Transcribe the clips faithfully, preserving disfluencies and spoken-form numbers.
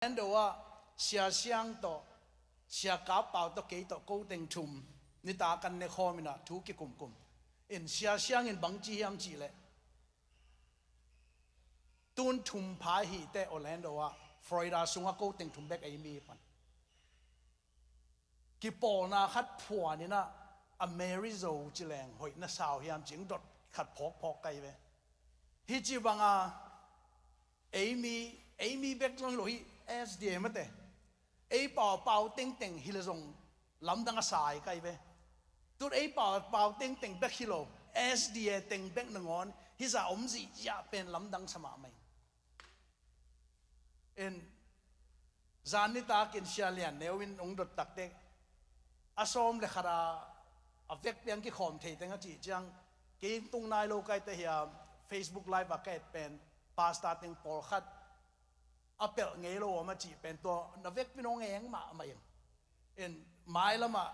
Orlando ah Sia Siang tawh, Sia Kap Pau tawh, kei tawh, ko teng thum nitak kan ne khawm in ah thu kikumkum. In Sia Siang in bang ci hiam cih leh, tun thum pha hi teh Orlando ah, Florida sungah ko teng thum bek ei mi pan kipawlna khat phuan in ah, a Mary Zo ci leng hoih na sa uh hiam cih dot khat phawkphawk ka hi ve. Hih ci bang a, ei mi, ei mi bek zong hi lo, hih S D A mate, ei pau a pau tengteng hi leh zong lamdang a sa hi ka hi ve. Tun ei pau a pau tengteng bek hi lo, S D A teng bek nangawn hih zah om zihziah pen lamdang sa mahmah hi. In zan nitak in Sia Lian Neu in hong dot tak teh, a sawm le khat a, a vekpi-a kikhawm thei teng a cih ciang, kei tung nai lo ka hi teh, hih Facebook Live ah ka et pen pastor teng pawlkhat a pelh ngei lo om a cih pen, tua na vekpi-in hong eng mahmah ing. In mailam ah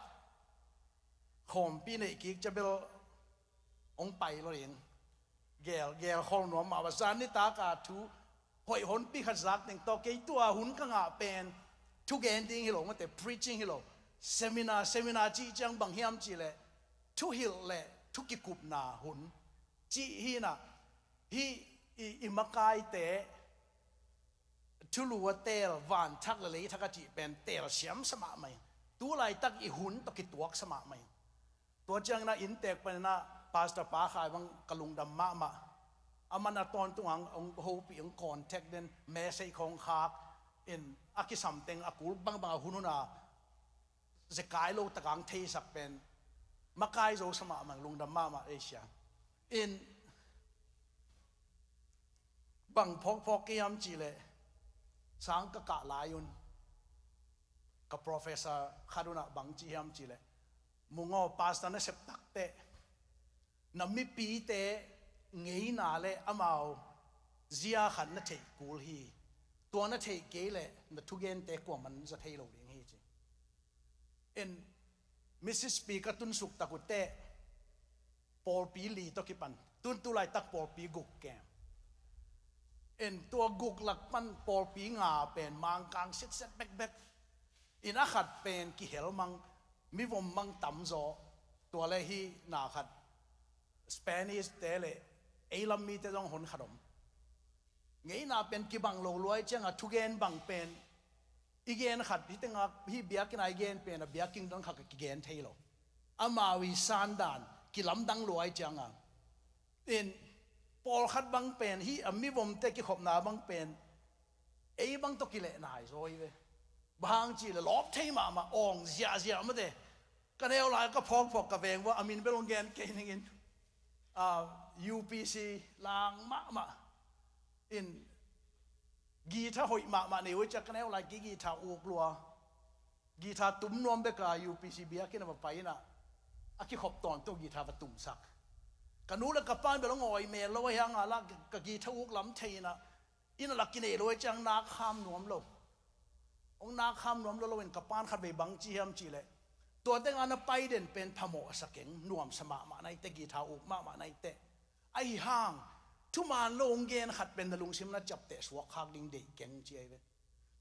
khawmpi neih kik ciang bel hong pai lo ding. Gel, gel khol nuam mah a, zan nitak a thu hoih honpi khat zak teng tawh, kei tua hun ka ngah pen thugen ding hi lo, mate, preaching hi lo, seminar, seminar cih ciang bang hiam cih leh, thuhilh le thu kikupna hun cih hi in ah, hih i, i makaite thulu a teel, vanthak le leithak a cih pen teel siam sa mahmah hi. Tu laitak i hun tawh kituak sa mahmah hi. Tua ciangin ah inntek panin ah pastor Pa Khai bang ka lungdam mahmah. Aman a tawntung ah hong hopih, hong contact den, message khawng khak in, a kisam teng a kul bangbang a hunhun a zekai lo tak a hong theisak pen makai zo sa mahmah, lungdam mahmah ei Sia. In bang phawkphawk ka hiam cih leh, sang ka kah lai un ka professor khat un ah bang ci hiam cih leh, Mung aw, pastor na sep tak teh na mipite ngeina le amau zia khat na theih kul hi. Tua na theih kei leh na thugente kuaman za thei lo ding hi, ci. In Mississippi ka tunsuk tak uh teh pawlpi li tawh kipan, tun tu laitak pawlpi guk kem. In tua guk lak pan pawlpi nga pen Mangkang sitset bekbek. In a khat pen kihel mang, mivom mang tamzaw. Tua le hih na khat Spanish te le ei lam mite zong hon khat om. Ngeina pen kibang lo lua ahih ciangin a thugen bang pen i gen khat, hih tengah, hih biakinn ah i gen pen a biakinn dang khat kigen thei lo. Amau i sandan kilamdang lua ahih ciangin, in pawlkhat bang pen, hih a mivomte kikhopna bang pen ei bang tawh kileh nai zaw hi ve. Bang hang cih leh lawp thei mahmah, awng ziahziah mate. Ka neu lai ka phawkphawk ka veng vua, a min bel hong gen kei ning in, ah, U P C lang mahmah. In guitar hoih mahmah nei uh ciah, ka neu lai kei guitar uk lua. Guitar tum nuam bek a U P C biakinn ah va pai in ah, a kikhop tawntung guitar va tumsak. Ka nu le ka pa'n bel hong awi mel lo, ahi hang a lah ka guitar uk lam thei in ah, inn ah lah kinei lo ahih ciang nak kham nuam lo. Hong nak kham nuam lo lo in ka pa'n khatvei bang ci hiam cih leh, tua tengah na pai den pen phamawh a sa keng, nuamsa mahmah na hi teh, guitar uk mahmah na hi teh. Ahi hang, thuman lo hong gen khat pen na lungsim na ciapteh suak khak ding deih keng, ci ahi ve.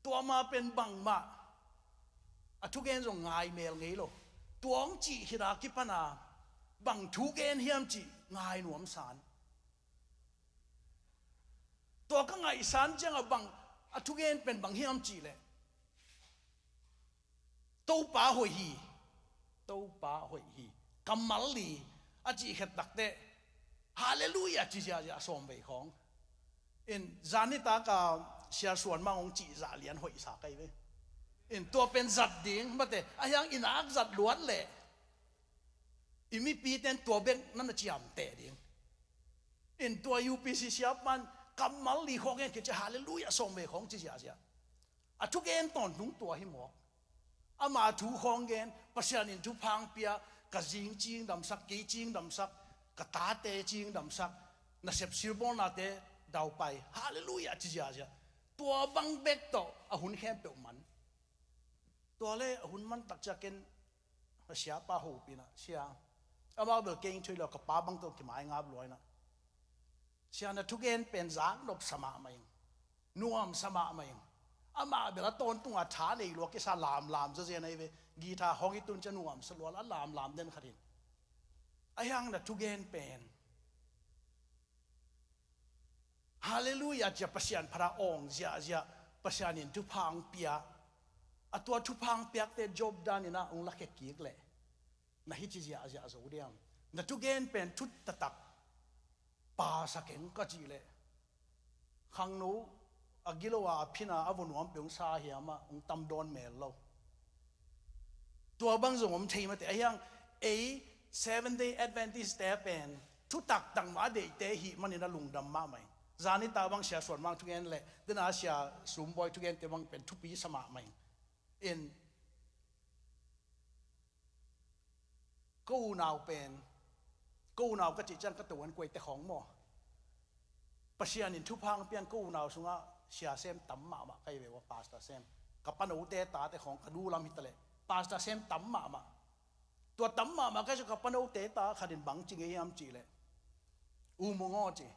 Tua ma pen bangmah a thugen zong ngai mel ngei lo. Tua hong cih khit a kipan a bang thugen hiam cih ngai nuam san. Tua ka ngaihsan ciangah bang, a thugen pen bang hiam cih leh, Topa hoih hi, Topa hoih hi, kammal li, a cih khit tak teh, Halleluiah ci ziahziah a sawmvei khawng. In zan nitak a Sia Suan Mang hong cih zah lian hoihsa ka hi ve. In tua pen zat ding, mate, ahi hang i nak zat luat leh i mipite'n tua bek na na ciamteh ding. In tua U P C sia pan kammal li khawng gen khit ciah Halleluiah sawmvei khawng ci ziahziah. A thugen tawntung tua hi mawk. Ama thu khawng gen, Pasian in thupha hong pia, ka zing ci hong damsak, kei ci hong damsak, ka tate ci hong damsak, nasep silbawlnate daupai, Halleluiah ci ziahziah. Tua bang bek tawh a hun khempeuh man. Tua le a hun man tak ciah ken a siapa hopih in ah, sia, amau bel kei hong thuhilh lo, ka pa bang tawh kimaingap lua in ah, sia, na thugen pen zaknop sa mahmah ing, nuam sa mahmah ing. Amah bel a tawntunga tha nei lua kisa lamlam zazen ahi ve. Guitar hong i tun ciang nuamsa lua la lamlam den khat in. Ahi hang na thugen pen Halleluiah cia Pasian phat a awng ziahziah, Pasian in thupha hong pia. A tua thupha hong piakte Job danin ah hong lakhia kik leh na hici ziahziah zo diam? Na thugen pen thu taktak pasa keng ka cih leh khangno a gilo a a phin a a vua nuam peuh hong sa hiam ah hong tam dawn mel lo. Tua bang zong om thei mate. Ahi hang ei Seventh Day Adventist te pen thu taktak mah a deihte hih manin a lungdam mahmah ing. Zan nitak bang Sia Suan Mang thugen leh dena Sia Sum Bawi thugente bang pen thupi sa mahmah ing. In ko unau pen, ko unau ka cih ciang ka to an kuaite khawng maw? Pasian in thupha hong pian ko unau sungah Sia Sem tam mahmah ka hi ve ua, Pastor Sem. Ka panote tate khawng ka nu lam hi ta leh Pastor Sem tam mahmah. Tua tam mahmah ka hi cu ka panote ta khat in bang ci ngei hiam cih leh, U Mung aw ci,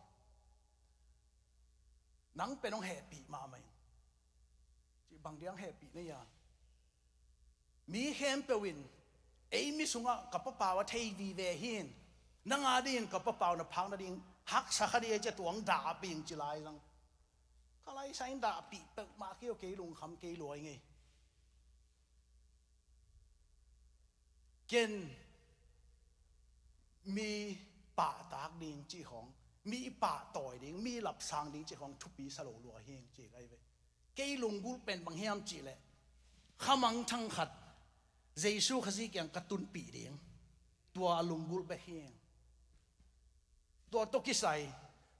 nang pen hong hehpih mahmah ing. Cih bang diang hehpih na hiam? Mi khempeuh in ei mi sungah ka papau a thei vive hi in, nang a dingin ka papau na phak nading haksa kha ding ei ci a tuang dahpih ing ci lai zang. Ka laisa in dahpih peuhmah kei aw, kei lungkham kei lua ing ei. Ken mi pahtak ding cih khawng, mi pahtawi ding, mi lapsang ding cih khawng thupi sa lo lua hi ing ci ka hi ve. Kei lunggulh pen bang hiam cih leh khamangthang khat Jesu Khazih kiang ka tunpih ding, tua a lunggulh bek hi ing. Tua tawh kisai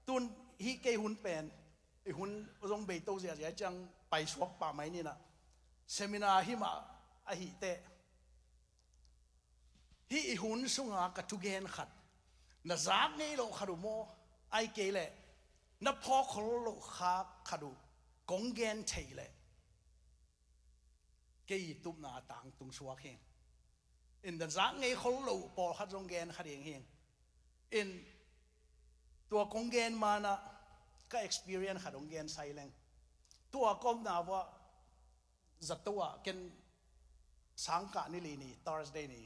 tun hih kei hun pen i hun zong beito ziahziah ciang paisuak pah mai ninah seminar himah ahih teh hih i hun sunga ka thugen khat na zak ngei loh khat uh maw? Ai kei leh na phawk khol loh khak khat uh kong gen thei leh kei i tupna a tangtung suak hi. In na zak ngei khol loh pawlkhat zong gen kha ding hi. In tua kong gen manah ka experience khat hong gen sai leng. Tua kawmna vuah zato ah ken sangkah ni li ni Thursday ni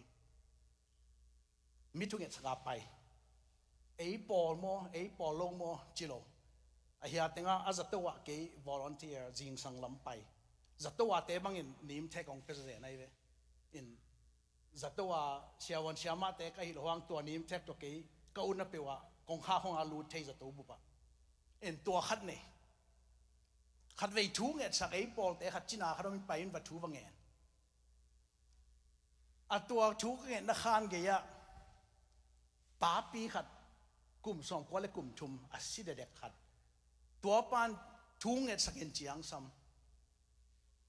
mi thungetsak a pai. Ei pawl maw, ei pawl lo maw ci lo. A hia tengah a zato ah kei volunteer zingsang lam pai. Zato ah te bangin nimthek hong pia zazen ahi ve. In zato ah siavuan siamahte ka hih lo hang tua nimthek tua kei ka utna peuh ah kongkhak hong a lut thei zato bup ah. In tua khat nei. Khatvei thungetsak ei pawlte khat cina khat om in pai in va thu va ngen. A tua thu ka ngetna khan gei-ah papi khat kum sawmkua le kum thum a si dedek khat. Tua pan thu ngetsak in ciangsam.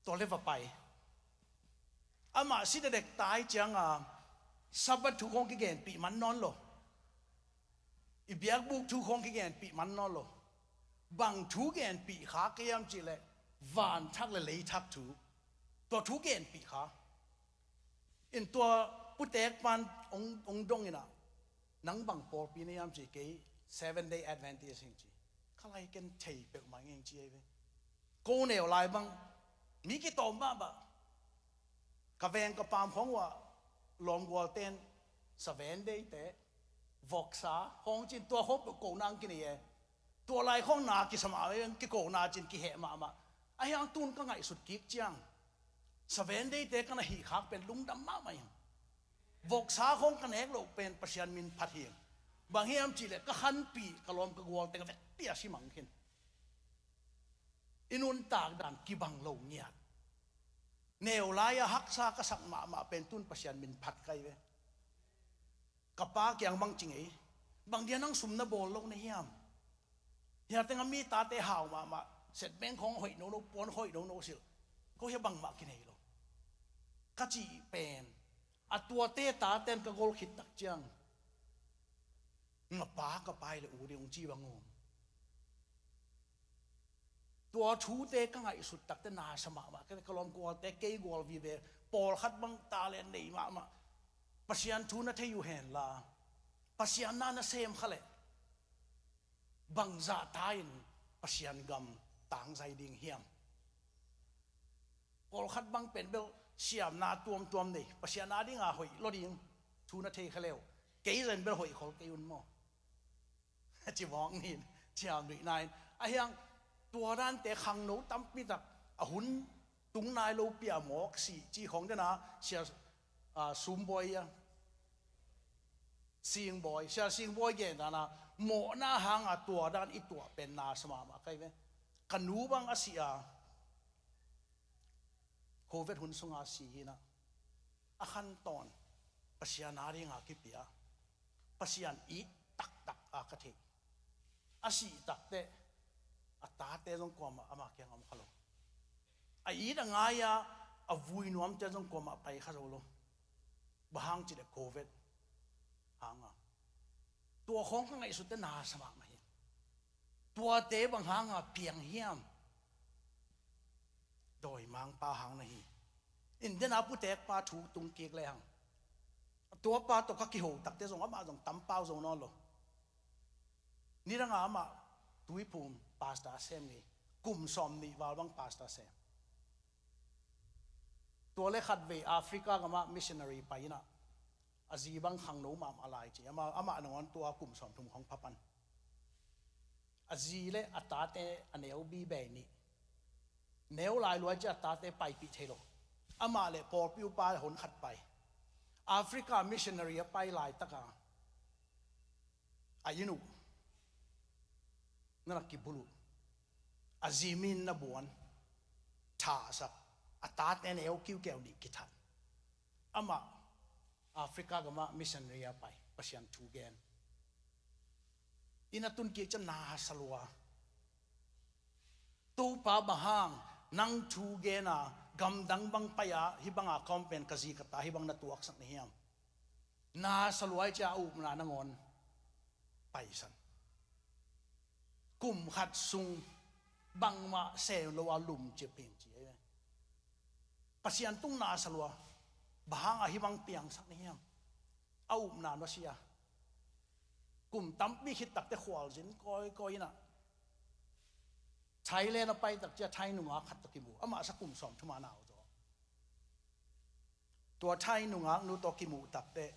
Tua le va pai. Amah si dedek tai cianga Sabbath thu khawng kigenpih man nawn lo. I biakbuk thu khawng kigenpih man nawn lo. Bang thu genpih kha kei hiam cihleh vanthak le leithak thu. Tua thu genpih kha. In tua putek pan hong, hong dong inah nang bang pawlpi na hiam ci kei Seven Day Adventist hing ci. Ka lai ken thei peuhmah ngei ci ei ve. Ko neu lai bang mi kitawm mahmah. Ka veng ka paam khawng uh ah lawmgualten Seven Day te voksa khawng cin tua khawng peuh kona ang kinei e. Tua lai khawng na kisa mahmah e, kikona cin kiheh mahmah. Ahi hang tun ka ngaihsut kik ciang Seven Day te ka na hih khak pen lungdam mahmah ing. Voksa khawng ka nek loh pen Pasian min phat hi ing. Bang hiam cihleh ka khanpih ka lawm ka gualte ka vekpi a si mang khin. I nuntak dan kibang lo ngiat. Neu lai-a haksa ka sak mahmah pen tun Pasian min phat ka hi ve. Ka pa kiang bang ci ngei. Bang dia nang sum na bawl lo na hiam? Hia tengah mi tate hau mahmah. Setbeng khawng hoih nono, puan hoih nono silh. Ko hia bangmah kinei lo. Ka cih pen a tuate taten ka gol khit tak ciang nga pa ka pai le u ding hong ci bang um. Tua thute ka ngaihsut takte nasa mahmah, ka lawmgualte kei gual vive, pawlkhat bang talent nei mahmah. Pasian thu na thei uh henla Pasian na na sem kha leh bangzah ta in Pasian gam tangzai ding hiam? Pawlkhat bang pen bel siamna tuamtuam nei, Pasian a dinga hoih lo ding thu na thei kha leu, kei zen bel hoih khol kei un maw? Ci mawk ni, ciam duihna in. A hiang tua dante khangno tampi tak a hun tung nai lo pia mawk si ci khong dena sia, a, sumbawi a, singbawi, sia singbawi gen dana mawhna hanga tua dan i tuah pen na sa mahmah kai ve. Ka nu bang a si a, Covid hun sunga si hina, a khantawn Pasian a dinga kipia, Pasian it taktak a ka thei. A sih takte a tate zong kuamah ama kiang om kha lo. A it a ngai a, a vui nuamte zong kuamah pai kha zo lo. Bang hang cileh Covid hanga. Tua khong ka ngaihsutte na sa mahmah hi. Tuate bang hanga piang hiam? Dawimangpa hang na hi. Indiana putekpa thu tung kik le hang. Tuapa tawh ka kiho takte zong amah zong tampau zo nawn lo. Nidanga amah Tuiphum pastor sem ngei. Kum sawm nih val bang pastor sem. Tua le khatvei Africa gama missionary pai ina. A zi bang khangno mahmah lai ci. Amah, amah nangawn tua kum sawm thum khong phapan. A zi le a tate a neu bi bei nih. Neu lai luai ci a tate paipih thei lo. Amah le pawlpi upa hon khat pai. Africa missionary a pai laitaka a inn uh na na kibulh uh. A zi min na buan. Thahsak. A tate neu kiukeu nih kithat. Amah Africa gama missionary a pai, Pasian thu gen. Ina tun kik ciang na sa lua. Topa bang hang nang thu gena gamdang bang pai-a hih banga ka om pen ka zi ka ta hih bang na tuaksak na hiam? Na sa lua i cia a upna nangawn paisan. Kum khat sung bangmah sem lo a lum cia ping ci. Pasian tung na sa lua. Bang hanga hih bang piangsak na hiam? A upna nusia. Kum tampi khit takte khualzin kawikawi ina. Thailand a pai tak cia Thai nungak khat tawh kimu. Amah sa kum sawm thum a nau zaw. Tua Thai nungak nu tawh kimu takte.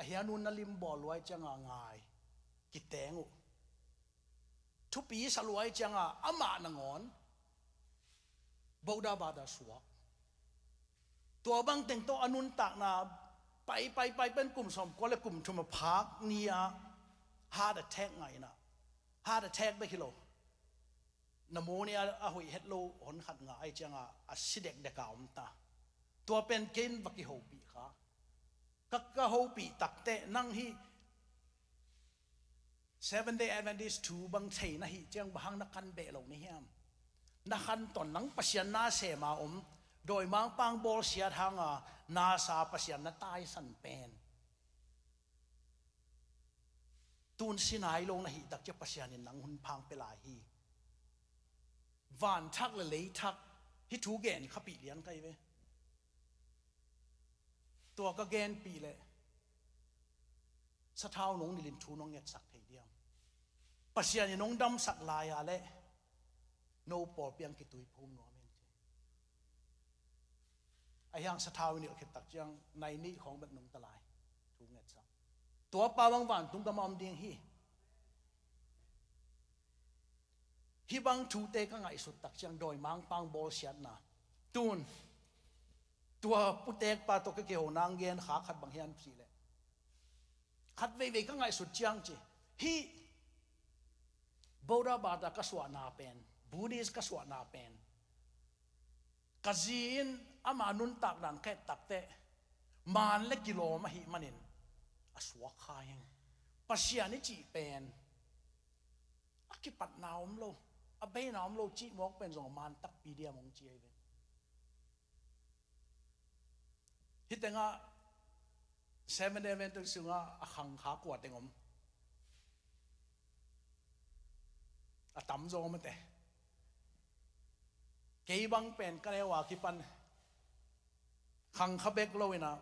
A hia nun na lim bawl luai cianga ngai. Kiteng uh. Thupi sa luai cianga amah nangawn Buddha bada suak. Tua bang teng tawh a nuntakna pai, pai, pai pen kum sawm kua le kum thum a phak ni-a heart attack ngaina. Heart attack bek hi lo. Pneumonia a hoih het lo hon khat ngah ai cianga a si dekdeka om ta. Tua pen ke'n va kihopih kha. Ka, ka hopih takte nang hi Seventh Day Adventist thu bang thei na hih ciang bang hang na kan beh lo na hiam? Na khantawn nang Pasian na sem a om, dawimangpa bawlsiat hanga na sa Pasian na taisan pen. Tun si nai lo na hih tak cia Pasian in nang hun phang pia lai hi. Van thak le lei thak hi thu gen khapih lian kai ve. Tua ka genpih leh sathau nong nilhin thu nong ngetsak thei diam? Pasian in nong damsak lai-a leh no pawlpi ang kituiphum nuam ing ci. A hiang sathau i nilh khit tak ciang nai nih khawng bek nong ta lai. Thu ngetsak. Tua pa bang vantung gam a om ding hi. Hih bang thute ka ngaihsut tak ciang dawimangpa bawlsiatna. Tun tua putekpa tawh ka kiho nang gen kha khat bang hiam cih leh, khat veivei ka ngaihsut ciang ci, hih Buddha bada ka suahna pen, Buddhist ka suahna pen, ka zi in ama nuntak dan ka et takteh maan le kilawm ahih manin a suak kha ing. Pasian i cih pen a kipatna om lo, a beina om lo cih mawk pen zong a man takpi diam hong ci ahi ve. Hih tengah Seventh Day Adventist sungah a khangkha kua teng om? A tamzaw mate. Kei bang pen ka neu a kipan khangkha bek lo inah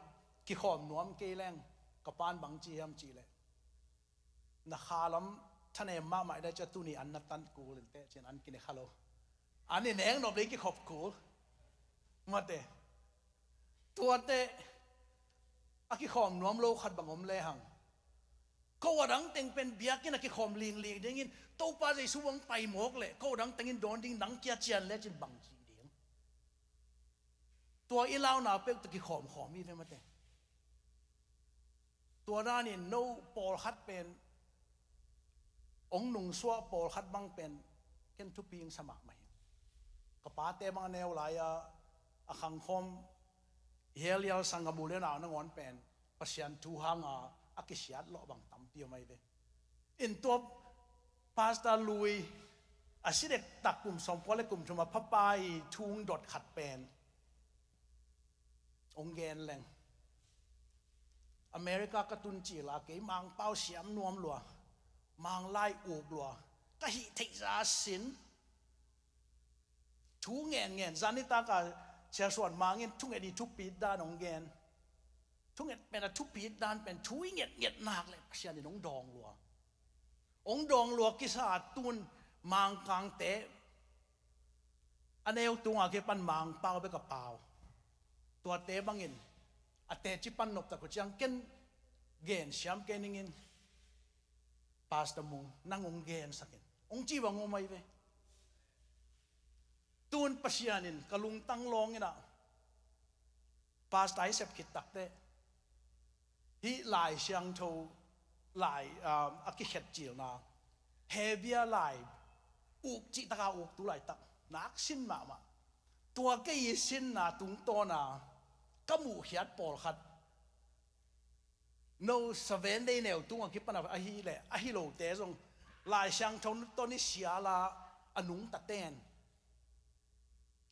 kikhawm nuam kei leng ka pan bang ci hiam cih leh, na kha lam thanem mahmah i dai cia tuni an na tan kul in teh cin an kine kha lo. An i nek nop le kikhop kul. Mate. Tuate a kikhawm nuam lo khat bang om lehang, ko a dang teng pen biakinn a kikhawm lingling dingin Topa Jesu hong pai mawk leh ko a dang tengin dawn ding nang kia cian lecin bang ci ding. Tua i launa peuh tawh kikhawmkhawm hi ve mate. Tua danin no pawlkhat pen hong nungsuah pawlkhat bang pen ken thupi hong sa mahmah hi. Ka pate bang a neu lai-a a khangkhawm hialial sang a bul le nau nangawn pen Pasian thu hanga a kisiat lawh bang tampi om ahi ve. In tua Pastor Lui a si dektak kum sawmkua le kum thum a papa i thu hong dot khat pen hong gen leng, America ka tun cil a kei Mangpau siam nuam lua, Manglai uk lua, ka hih theih za sin. Thu ngen ngen, zan nitak a Sia Suan Mang in thunget i thupit dan hong gen. Thunget pen a thupit dan pen thu i ngetnget nak leh Pasian in hong dawng lua. Hong dawng lua kisa a tun Mangkangte a neu tunga kipan Mangpau bek a pau. Tuate bangin a teci pan noptak uh ciang ken gen siam kei ningin, Pastor Mung, nang hong gensakin, hong ci bang om ahi ve. Tun Pasian in ka lungtang lawng inah Pastor i sep khit takteh hih Lai Siangtho lai, um, a kikhet cilna, Hebia lai uk cihtaka uk tu laitak nak sin mahmah. Tua kei i sinna tungtawna ka muhkhiat pawlkhat, no Seven Day neu tunga kipan a ahi leh ahi lote zong Lai Siangtho tawh ni siala a nungtaten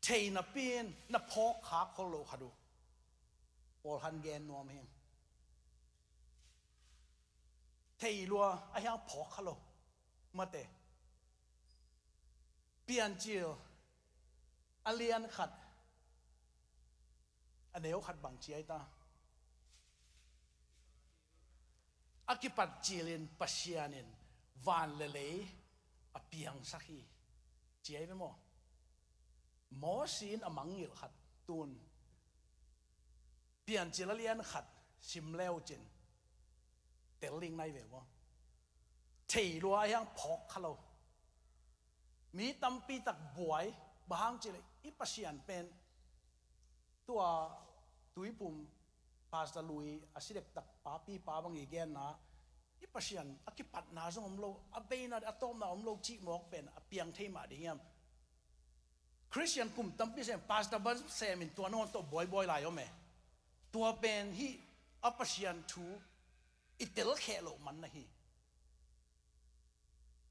thei napi in na phawkkhak khol lo khat uh pawlkhat gen nuam hi. Thei lua a hiang phawk kha lo. Mate. Piancil a lian khat a neu khat bang ci ai ta. A kipat cilin Pasian in van le lei a piangsak hi, ci ai ve maw? Mawsi in a mangngilh khat tun Piancil a lian khat sim leu cin tel ding nai ve maw? Thei lua a hiang phawk kha lo. Mi tampi tak buai, bang hang cileh i Pasian pen tua Tuiphum Pastor Lui a si dektak papi pa bang i genna, i Pasian a kipatna zong om lo, a beina a tawpna om lo cih mawk pen a piang thei mah ding hiam? Khristian kum tampi sem, Pastor Ban Sem in tua nawn tawh buaibuai lai om e. Tua pen hih a Pasian thu i telkheh loh man na hi.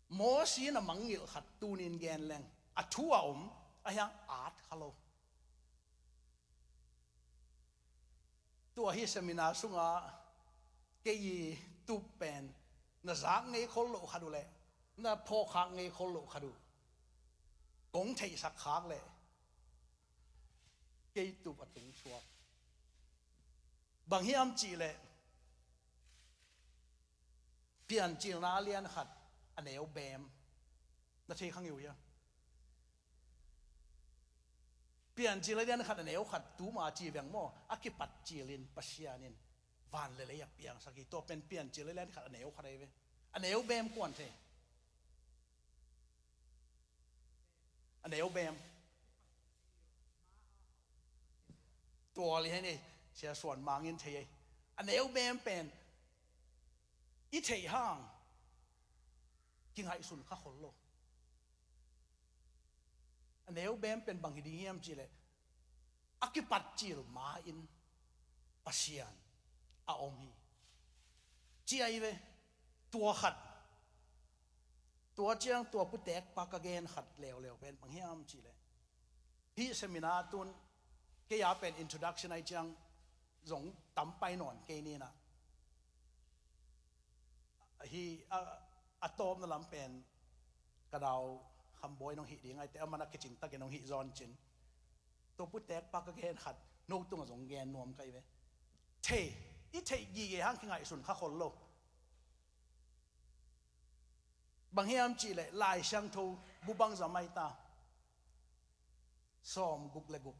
Mawsi in a mangngilh khat tunin gen leng a thu a om a hiang at kha lo. Tua hi seminar sungah kei i tup pen na zak ngei khol loh khat uh leh na phawkkhak ngei khol loh khat uh kong theihsak khak leh kei tup a tung suak. Bang hiam cihleh Piancilna a lian khat a neu bem na thei kha ngei uh hia? Piancil a lian khat a neu khat tuma ci veng maw? A kipat cilin Pasian in van le lei a piangsak hi. Tua pen Piancil a lian khat a neu khat ahi ve. A neu bem kuan thei? A neu bem. Tua li hei ni, Sia Suan Mang in thei ei. A neu bem pen i theih hang kingaihsun kha khol lo. A neu bem pen bang hi ding hiam cihleh a kipat cil ma-in Pasian a om hi, ci ahi ve. Tua khat, tua ciang tua putek pa ka gen khat leuleu pen bang hiam cihleh hih seminar tun kei a pen introduction ahi ciang zong tam pai nawn kei ninah. Hi a, a tawpna lam pen ka dau Kham Bawi nong hih ding aite, a man a kicing takin nong hih zawn cin. Tua putek pa ka gen khat no tungah zong gen nuam kai ve. Thei, i theih gige hang kingaihsun kha khol lo. Bang hiam cihleh Lai Siangtho bu bangzah mai ta. Sawmguk le guk.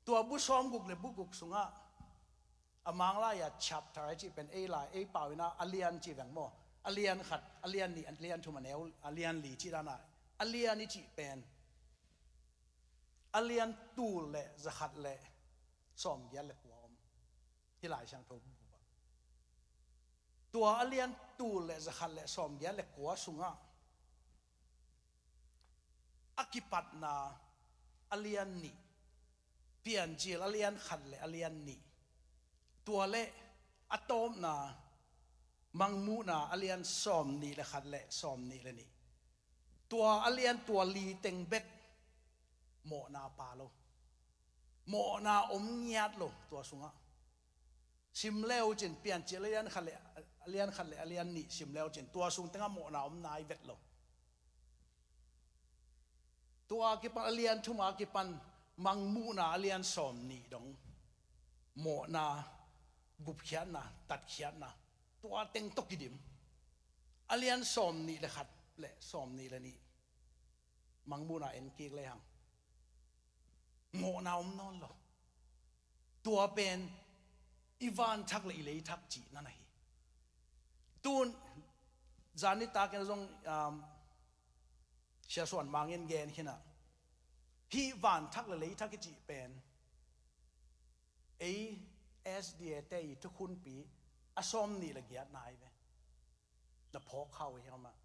Tua bu sawmguk le bu guk sungah a Manglai-a chapter a cih pen ei lai, ei pau in ah a lian ci veng maw? A lian khat, a lian nih, a lian thum, a neu, a lian li cih dan ah a lian i cih pen a lian tul le zakhat le sawmgiat le kua om. Hih Lai Siangtho bu ah tua a lian tul le zakhat le sawmgiat le kua sungah a kipatna a lian nih, Piancil a lian khat le a lian nih, tua le a tawpna Mangmuhna a lian sawmnih le khat le sawmnih le nih, tua a lian tua li teng bek mawhna pha lo, mawhna om ngiat lo tua sungah. Sim le uh cin, Piancil a lian khat le, a lian khat le a lian nih sim le uh cin, tua sung tengah mawhna om nai vet lo. Tua a kipan a lian thum a kipan Mangmuhna a lian sawmnih dong mawhna, gupkhiatna, tatkhiatna, tua teng tawh kidim. A lian sawmnih le khat le sawmnih le nih Mangmuhna en kik lehang mawhna om nawn lo. Tua pen i vanthak le i leithak cihna na hi. Tun zan nitak in zong, um, Sia Suan Mang in gen khin ah, hih vanthak le leithak i cih pen ei S D A te i thukhunpi a sawmnih le giatna ahi ve. Na phawk kha uh hiam ah?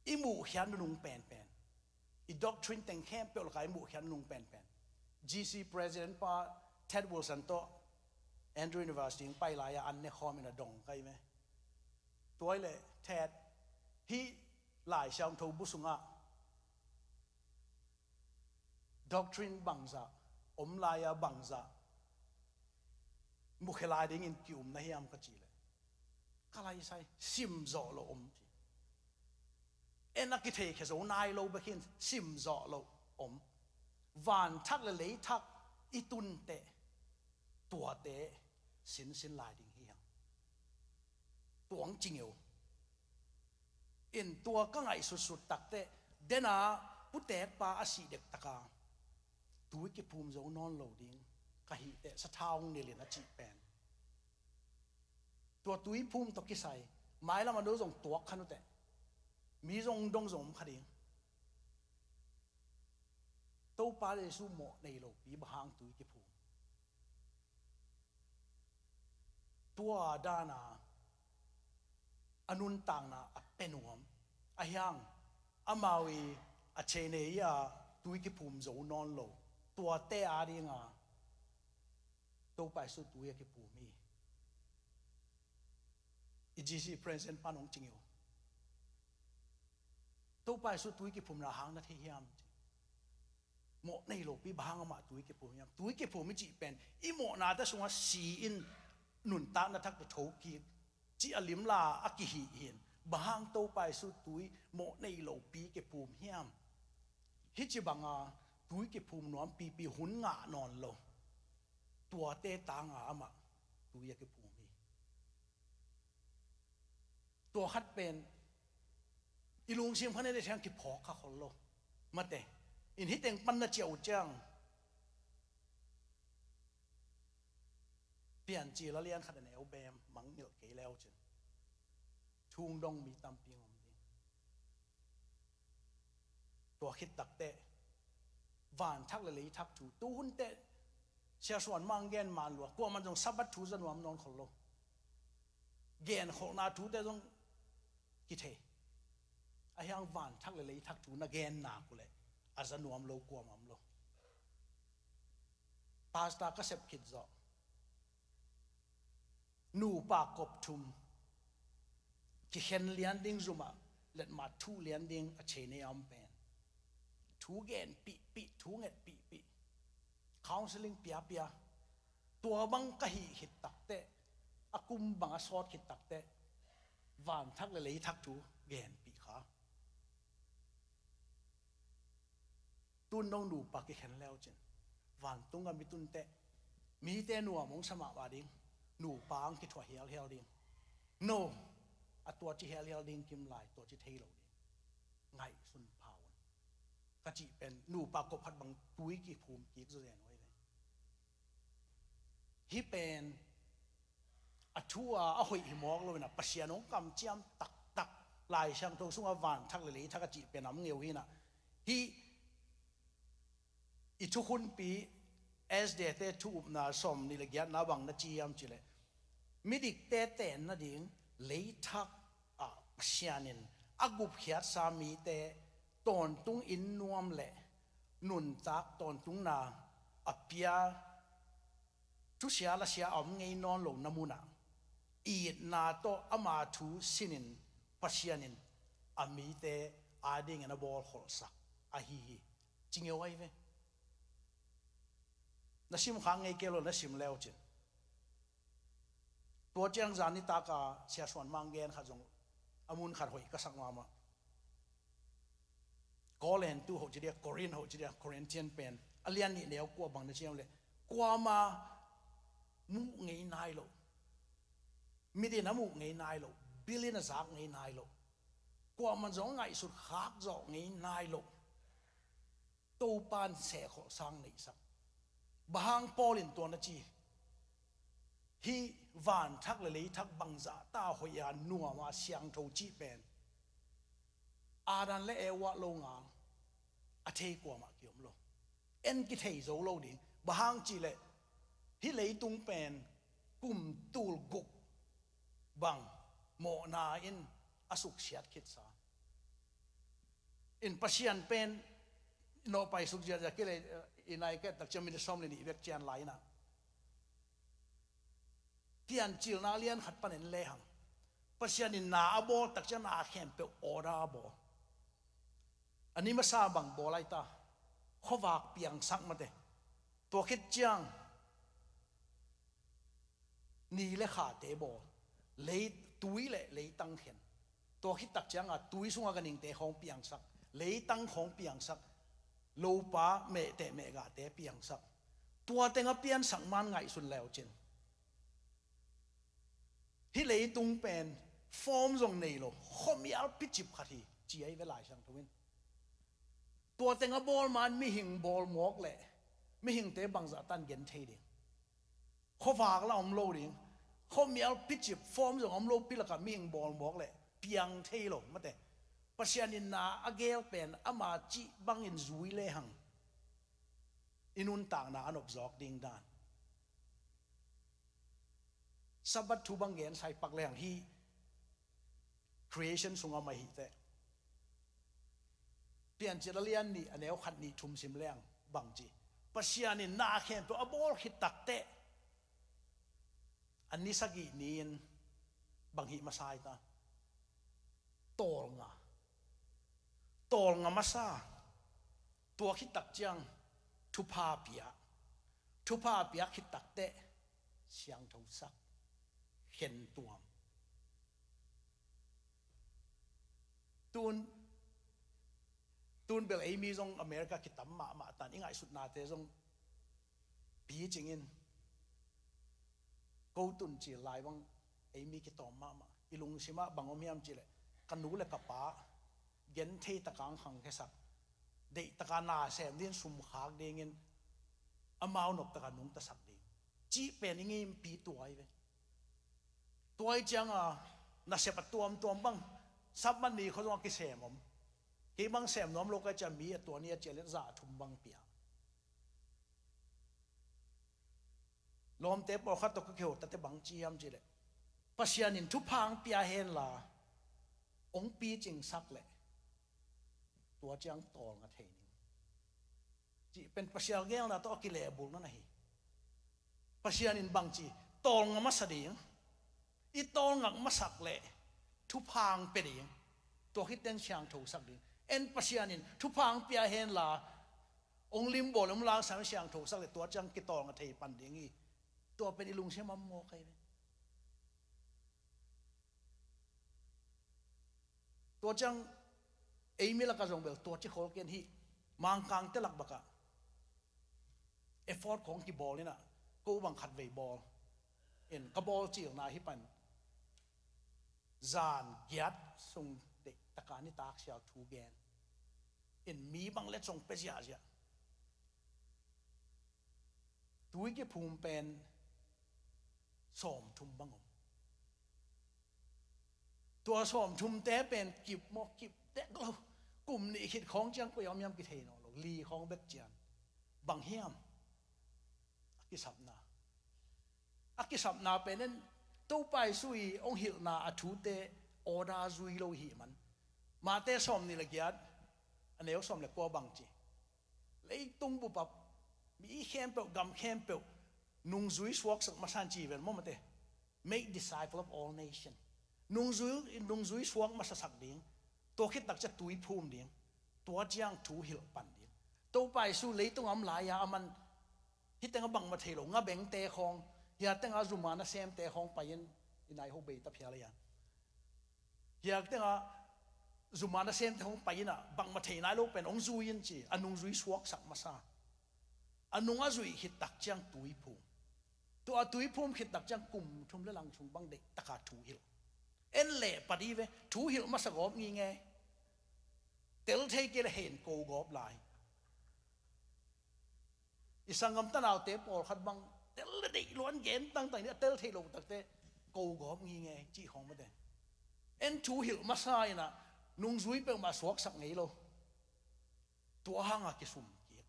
I muhkhiat nunung penpen, i doctrine teng khempeuh lakah i muhkhiat nunung penpen, G C president pa Ted Wilson tawh Andrew University hong pai lai-a an ne khawm in a dong ka hi ve. Tua hi leh Ted, hih Lai Siangtho bu sungah doctrine bangzah om lai-a bangzah mukhia lai dingin ki-um na hiam ka cih leh, ka lai sai, sim zawh lo om ci. En a kitheikhia zo nai lo bek hi in sim zawh lo om. Vanthak le leithak i tun teh tuate sinsin lai ding hi hang. Tua hong ci ngeu. In tua ka ngaihsutsut takteh, dena putekpa a sih dektak a tui kiphum zo nawn lo ding ka hih teh sathau hong nilh in a cih pen, tua tui phum tawh kisai mailam a no zong tuak kha uh teh, mi zong dong zong om kha ding. Topa Jesu mawh nei lopi bang hang tui kiphum? Tua dana a nuntakna a pia nuam, ahi hang amau i a chei nei a tui kiphum zo nawn lo tuate a dinga Topa Jesu tui a kiphum hi. I G C president pan hong ci ngeu. Topa Jesu tui kiphumna hang na thei hiam? Mawh nei lopi bang hang amah tui kiphum hiam? Tui kiphum i cih pen i mawhnate sungah si in nuntakna thakte thokik cih a limla a kihih hi in, bang hang Topa Jesu tui mawh nei lopi kiphum hiam? Hih ci banga tui kiphum nuam pipi hun ngah nawn lo tuate tanga amah tui a kiphum hi. Tua khat pen i lungsim khan en i thiang kiphawk kha khol lo. Mate, in hih teng pan na ciah uh ciang, Piancil a lian khat a neu bem mangngilh kei le uh cin, thu hong dong mi tampi hong om ding. Tua khit takteh vanthak le leithak thu, tu hun teh Sia Suan Mang gen man lua, kuaman zong Sabbath thu za nuam nawn khol lo. Genkholhna thute zong kithei. Ahi hang vanthak le leithak thu na gen nak uh leh a za nuam lo kuamah om lo. Pastor ka sep khit zawh, nupa kop thum kikhen lian ding, zumah letmat thuh lian ding a chei nei a om pen, thu gen pihpih, thu nget pihpih, counseling piapia, tua bang ka hih khit takteh, a kum bang a sawt khit takteh vanthak le leithak thu genpih kha. Tun nong nupa kikhen le uh cin, vantung a mi tun teh mite nuam hong sa mahmah ding, nupa hong kithuah hialhial ding. No, a tua ci hialhial ding kim lai, tua ci thei lo ding. Ngaihsun pha un. ka cih pen nupa kop khat bang tui kiphum kik zawzen uh ahi ve. Hih pen a thu a a hoih hi mawk lo in a, Pasian hong kamciam taktak, Lai Siangtho sungah van thak le lei thak a cih pen a om ngei uh hi in a, hih i thukhunpi Esdate thu upna sawm nih le giatna bang na ci hiam cih leh, midikte tenna ding lei thak ah Pasian in a gupkhiatsa mite tawntung inn nuam le nuntak tawntungna a pia, thusia lasia a om ngei nawn lohna munah itna tawh ama thu sinin Pasian in a mite adingin a bawlkholhsak ahi hi, ci ngei uh ahi ve. Na simkhak ngei kei lo, na sim le uh cin. Tua ciang zan nitak a Sia Suan Mang gen khat zong a mun khat hoih ka sak mahmah. Korin tu hoh ci dia, Korin hoh ci dia, Corinthian pen a lian nih neu kua bang na ci hiam leh, kuama muh ngei nai lo, mit in a muh ngei nai lo, bil in a zak ngei nai lo, kuaman zong ngaihsut khak zawh ngei nai lo, Topa in sehkholh sang neihsak. Bang hang Paul in tua na ci? Hih van thak le lei thak bangzah ta hoih a nuam a siangtho cih pen Adam le Eva lo ngal a thei kuamah kiom lo. En kithei zo lo ding. Bang hang cih leh hih leitung pen kum tul guk bang mawhna in a suksiat khitsa in, Pasian pen nawhpai suk ziahziah kei leh, i nai kei tak ciang minute sawm le nih bek cian lai in a, Piancilna lian khat pan en lehang, Pasian in na a bawl tak ciang na khempeuh order a bawl. A ni masa bang bawl lai ta, khuavak piangsak mate. Tua khit ciang ni le khate bawl, lei, tui le leitang khen. Tua khit tak ciang a tui sungah ganhingte khawng piangsak, leitang khawng piangsak, lopa mehteh mehgahte piangsak. Tua teng a piansak man ngaihsun le uh cin, hih leitung pen form zong nei lo, khuamial picip khat hi, ci ahi ve Lai Siangtho in. Tua teng a bawl man mihing bawl mawk leh mihingte bangzah tan gen thei ding? Khuavak la om lo ding. Khuamial picip, form zong om lo pi lakah mihing bawl mawk leh piang thei lo mate. Pasian in na a geel pen ama cih bangin zui lehang i nuntakna a nopzawk ding dan. Sabbath thu bang gen sai pak lehang, hih creation sungah mah hi teh. Piancil a lian nih a neu khat nih thum sim lehang bang ci? Pasian in na khempeuh a bawl khit tak teh a ni sagih ni-in bang hih masa hi ta? Tawlnga. Tawlnga masa. Tua khit tak ciang thupha pia. Thupha pia khit tak teh siangthosak, khentuam. Tun, tun bel ei mi zong America kitam mahmah tan, i ngaihsutnate zong picing in, ko tun cil lai bang ei mi kitawm mahmah. I lungsimah bang om hiam cih leh, ka nu le ka pa genthei taka ang khangkhiasak, deih taka na sem dingin sum khak dingin amau nop taka nungtasak ding cih pen i ngiimpi tua hi ve. Tua hi cianga nasep a tuamtuam bang Sabbath ni khuazong a kisem om. Kei bang sem nuam lo ka hih ciang mi a tua ni a ciah leh za thum bang pia. Lawmte pawlkhat tawh ka kiho tate bang ci hiam cih leh, Pasian in thupha ang pia henla, ong picingsak leh tua ciang tawlnga thei ning, cih pen Pasian geelna tawh a kilehbulhna na hi. Pasian in bang ci? Tawlnga masa ding. I tawlngak masak leh thupha ang pia ding. Tua khit teh siangthosak ding. En, Pasian in thupha ang pia henla, ong limbawl, ong langsam, siangthosak leh tua ciang kitawlnga thei pan ding hi. Tua pen i lungsim a om mawk ahi ve. Tua ciang ei mi lakah zong bel tua ci khol ken hi. Mangkangte lak bakah effort khong kibawl in a, ko bang khatvei bawl in, ka bawl cilna hi pan zan giat sung deih taka nitak sial thu gen. in mi bang le cong pia ziahziah. Tui kiphum pen sawmthum bang om. Tua sawmthumte pen kip maw, kip dek lo. Kum nih khit khawng ciang koi a om hiam kithei nawn lo. Li khawng bek cian. Bang hiam? A kisapna. A kisapna pen en Topa Jesu i hong hilhna a thute order zui lo i hih man. Mate sawmnih le giat, a neu sawm le kua bang ci. Leitung bup a mi khempeuh, gam khempeuh nungzui suaksak masa in ci ven maw mate. Make disciple of all nation. Nungzui, nungzui suak masasak ding. Tua khit tak ciang tui phum ding. Tua ciang thu hilh pan ding. Topa Jesu leitung a om lai-a aman hih teng a bangmah thei lo, nga bengte khawng, hih teng a zuma nasemte khawng pai-in i nai ho bei ta phial a. Hih teng a zuma nasemte khawng pai-in a bangmah thei nai lo pen hong zui in ci, a nungzui suaksak masa. A nung a zuih khit tak ciang tui phum. Tua a tui phum khit tak ciang kum thum le lang sung bang deih taka thu hilh. En leh pah dih ve, thu hilh masa gawp ngingei. Tel thei kei le hen ko gawp lai. I sanggam tanaute pawlkhat bang tel le deih luan gen tangtang ni a tel thei lo takte ko gawp ngingei cih khawng mate. En thu hilh masa in a nungzui peuhmah suaksak ngei lo. Tua hanga kisum kik.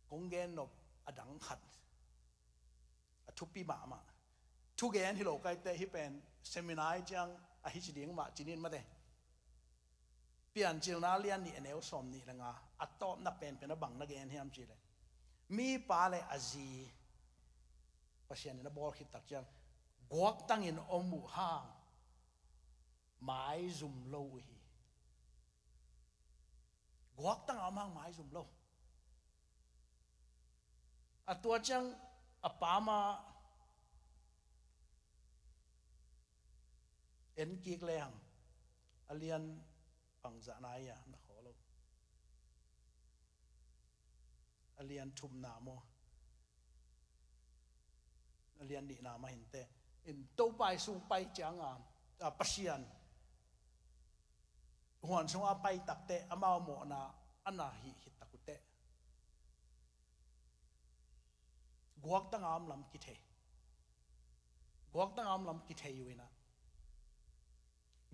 Kong gen nop a dang khat a thupi mahmah. Thugen hi lo kaite hih pen seminar ciang a hi ci ding mah ci nin mate. Piancilna lian nih a neu sawm nih le nga a tawpna penpen a bang na gen hiam ci le. Mi pa le a zi Pasian in a bawl khit tak ciang guaktangin om uh hang maizum lo uh hi. Guaktang a om hang maizum lo. A tua ciang a pa ma en kik lehang a lian pangzah nai a na khaw lo. A lian thumna maw, a lian nihna mah hinteh in Topa i sung pai cianga a Pasian huan sunga pai takteh amau mawhna a na hih hih tak uhteh guaktanga om lam kithei. Guaktanga om lam kithei uh inah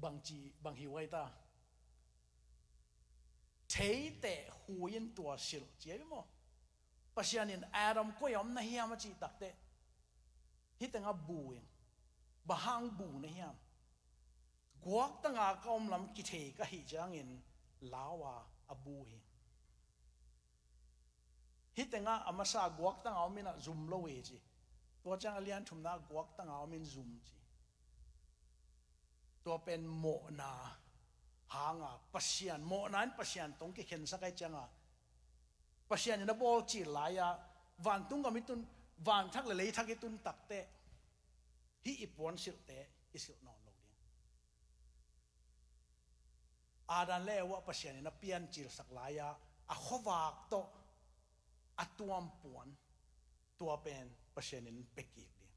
bangci bang hi uai ta. Theiteh hui in tua silh cia i maw? Pasian in Adam koi a om na hiam a cih takteh hih tengah bu in bang hang bu na hiam? Guaktanga ka om lam kithei ka hih ciangin lau a a bu hi. Hih tengah a masa guaktanga om inah zum lo hi ci. Tua ciang a lian thumna guaktanga om in zum ci. Tua pen mawhna hanga Pasian mawhna in Pasian tong kikhensak ai cianga Pasian in a bawl cil lai-a vantung gam i tun, vanthak le leithak i tun takteh hih i puansilhte i silh nawn lo ding. Adam le Eva Pasian in a piancilsak lai-a a khuavak tawh a tuam puan tua pen Pasian in pekik ding.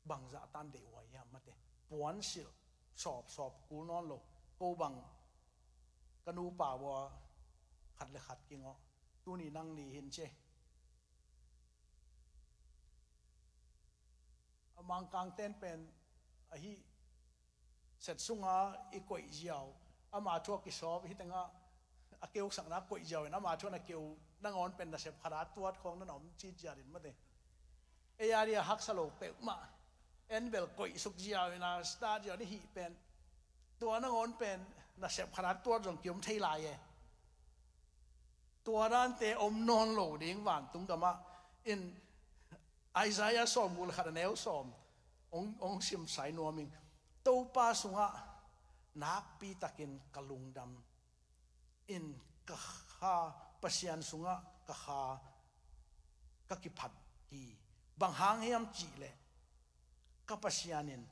Bangzah tan deih uai hiam mate. Puansilh sawpsawp kul nawn lo. Ko bang ka nupa vua khat le khat kingawh tuni nang ni hin ce. A mangkangten pen ahi set sunga i koih ziau ama thu a kisawp hih tengah a keusakna koih ziau in ama thu a na keu nangawn pen nasep khata tuat khawng nan om cit ziatin mate. Ei a dia haksa lo peuhmah en bel koihsuk ziau in a start ziau ni hih pen tua nangawn pen nasep khata tuat zong kiom thei lai e. Tua dante om nawn lo ding vantung gamah in Isaiah sawmguk le khat a neu sawm hong, hong simsai nuam ing. Topa sungah nakpi takin ka lungdam in ka kha, Pasian sungah ka kha ka kiphat hi. Bang hang hiam cihleh ka Pasian in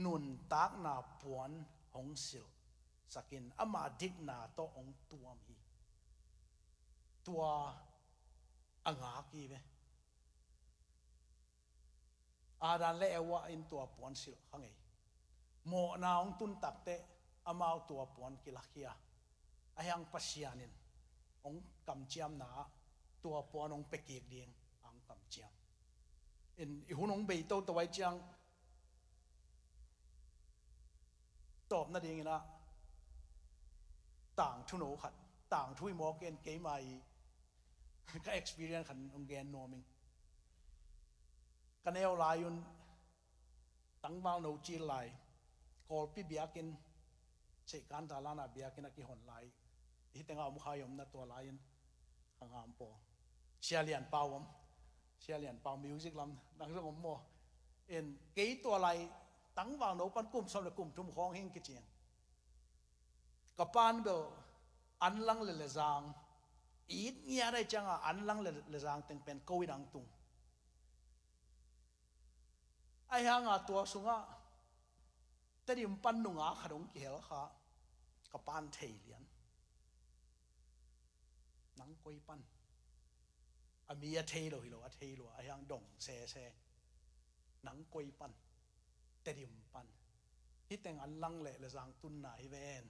nuntakna puan hong silhsakin ama dikna tawh hong tuam hi. Tua a ngak hi ve. Adam le Eva in tua puan silh kha ngei. Mawhna hong tun takteh amau tua puan kilakhia. Ahi hang Pasian in hong kamciamna ah tua puan hong pia kik ding a hong kamciam. In i hun hong bei toto ahih ciang tawp nadingin ah tangthu no khat, tangthu hi mawk in keima i ka experience khat hong gen nuam ing. Ka neu lai un tangval no cil lai, Kawlpi biakinn, Seihkan Talan a biakinn a kihon lai, hih tengah om kha i omna tua lai-in a ngam pawl. Sia Lian Pau om. Sia Lian Pau music lam nang zong om maw? In kei tua lai tangval no pan kum sawm le kum thum khawng hing kicing. Ka pan bel an lang le lezang it ngiat ahih cianga an lang le lezang teng pen ko in ang tung. Ahi hanga tua sungah Tedim pan nungak khat hong kihel kha. Ka pan thei lian. Nang koi pan? A mi a thei lo hi lo, a thei lua, ahi hang dong sese. Nang koi pan? Tedim pan. Hih teng an lang le lezang tunna hi ven.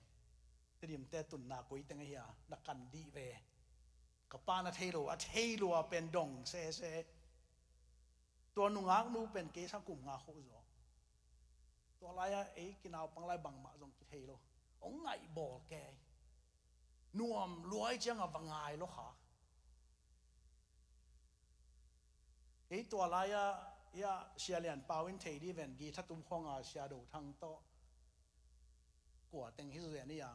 Tedim te tunna koi teng ahi a, na kan dih ve. Ka pan a thei lo, a thei lua pen dong sese. Tua nungak nu pen kei sang kum nga khawh zaw. Tua lai-ah ei kinaupang lai bangmah zong kithei lo. Hong ngaih bawl kei. Nuam lua ahih cianga va ngai lo kha. Ei tua lai-ah, ia, Sia Lian Pau in thei dih ven, guitar tum khawnga Sia Do Thang tawh kua teng hi zen ia,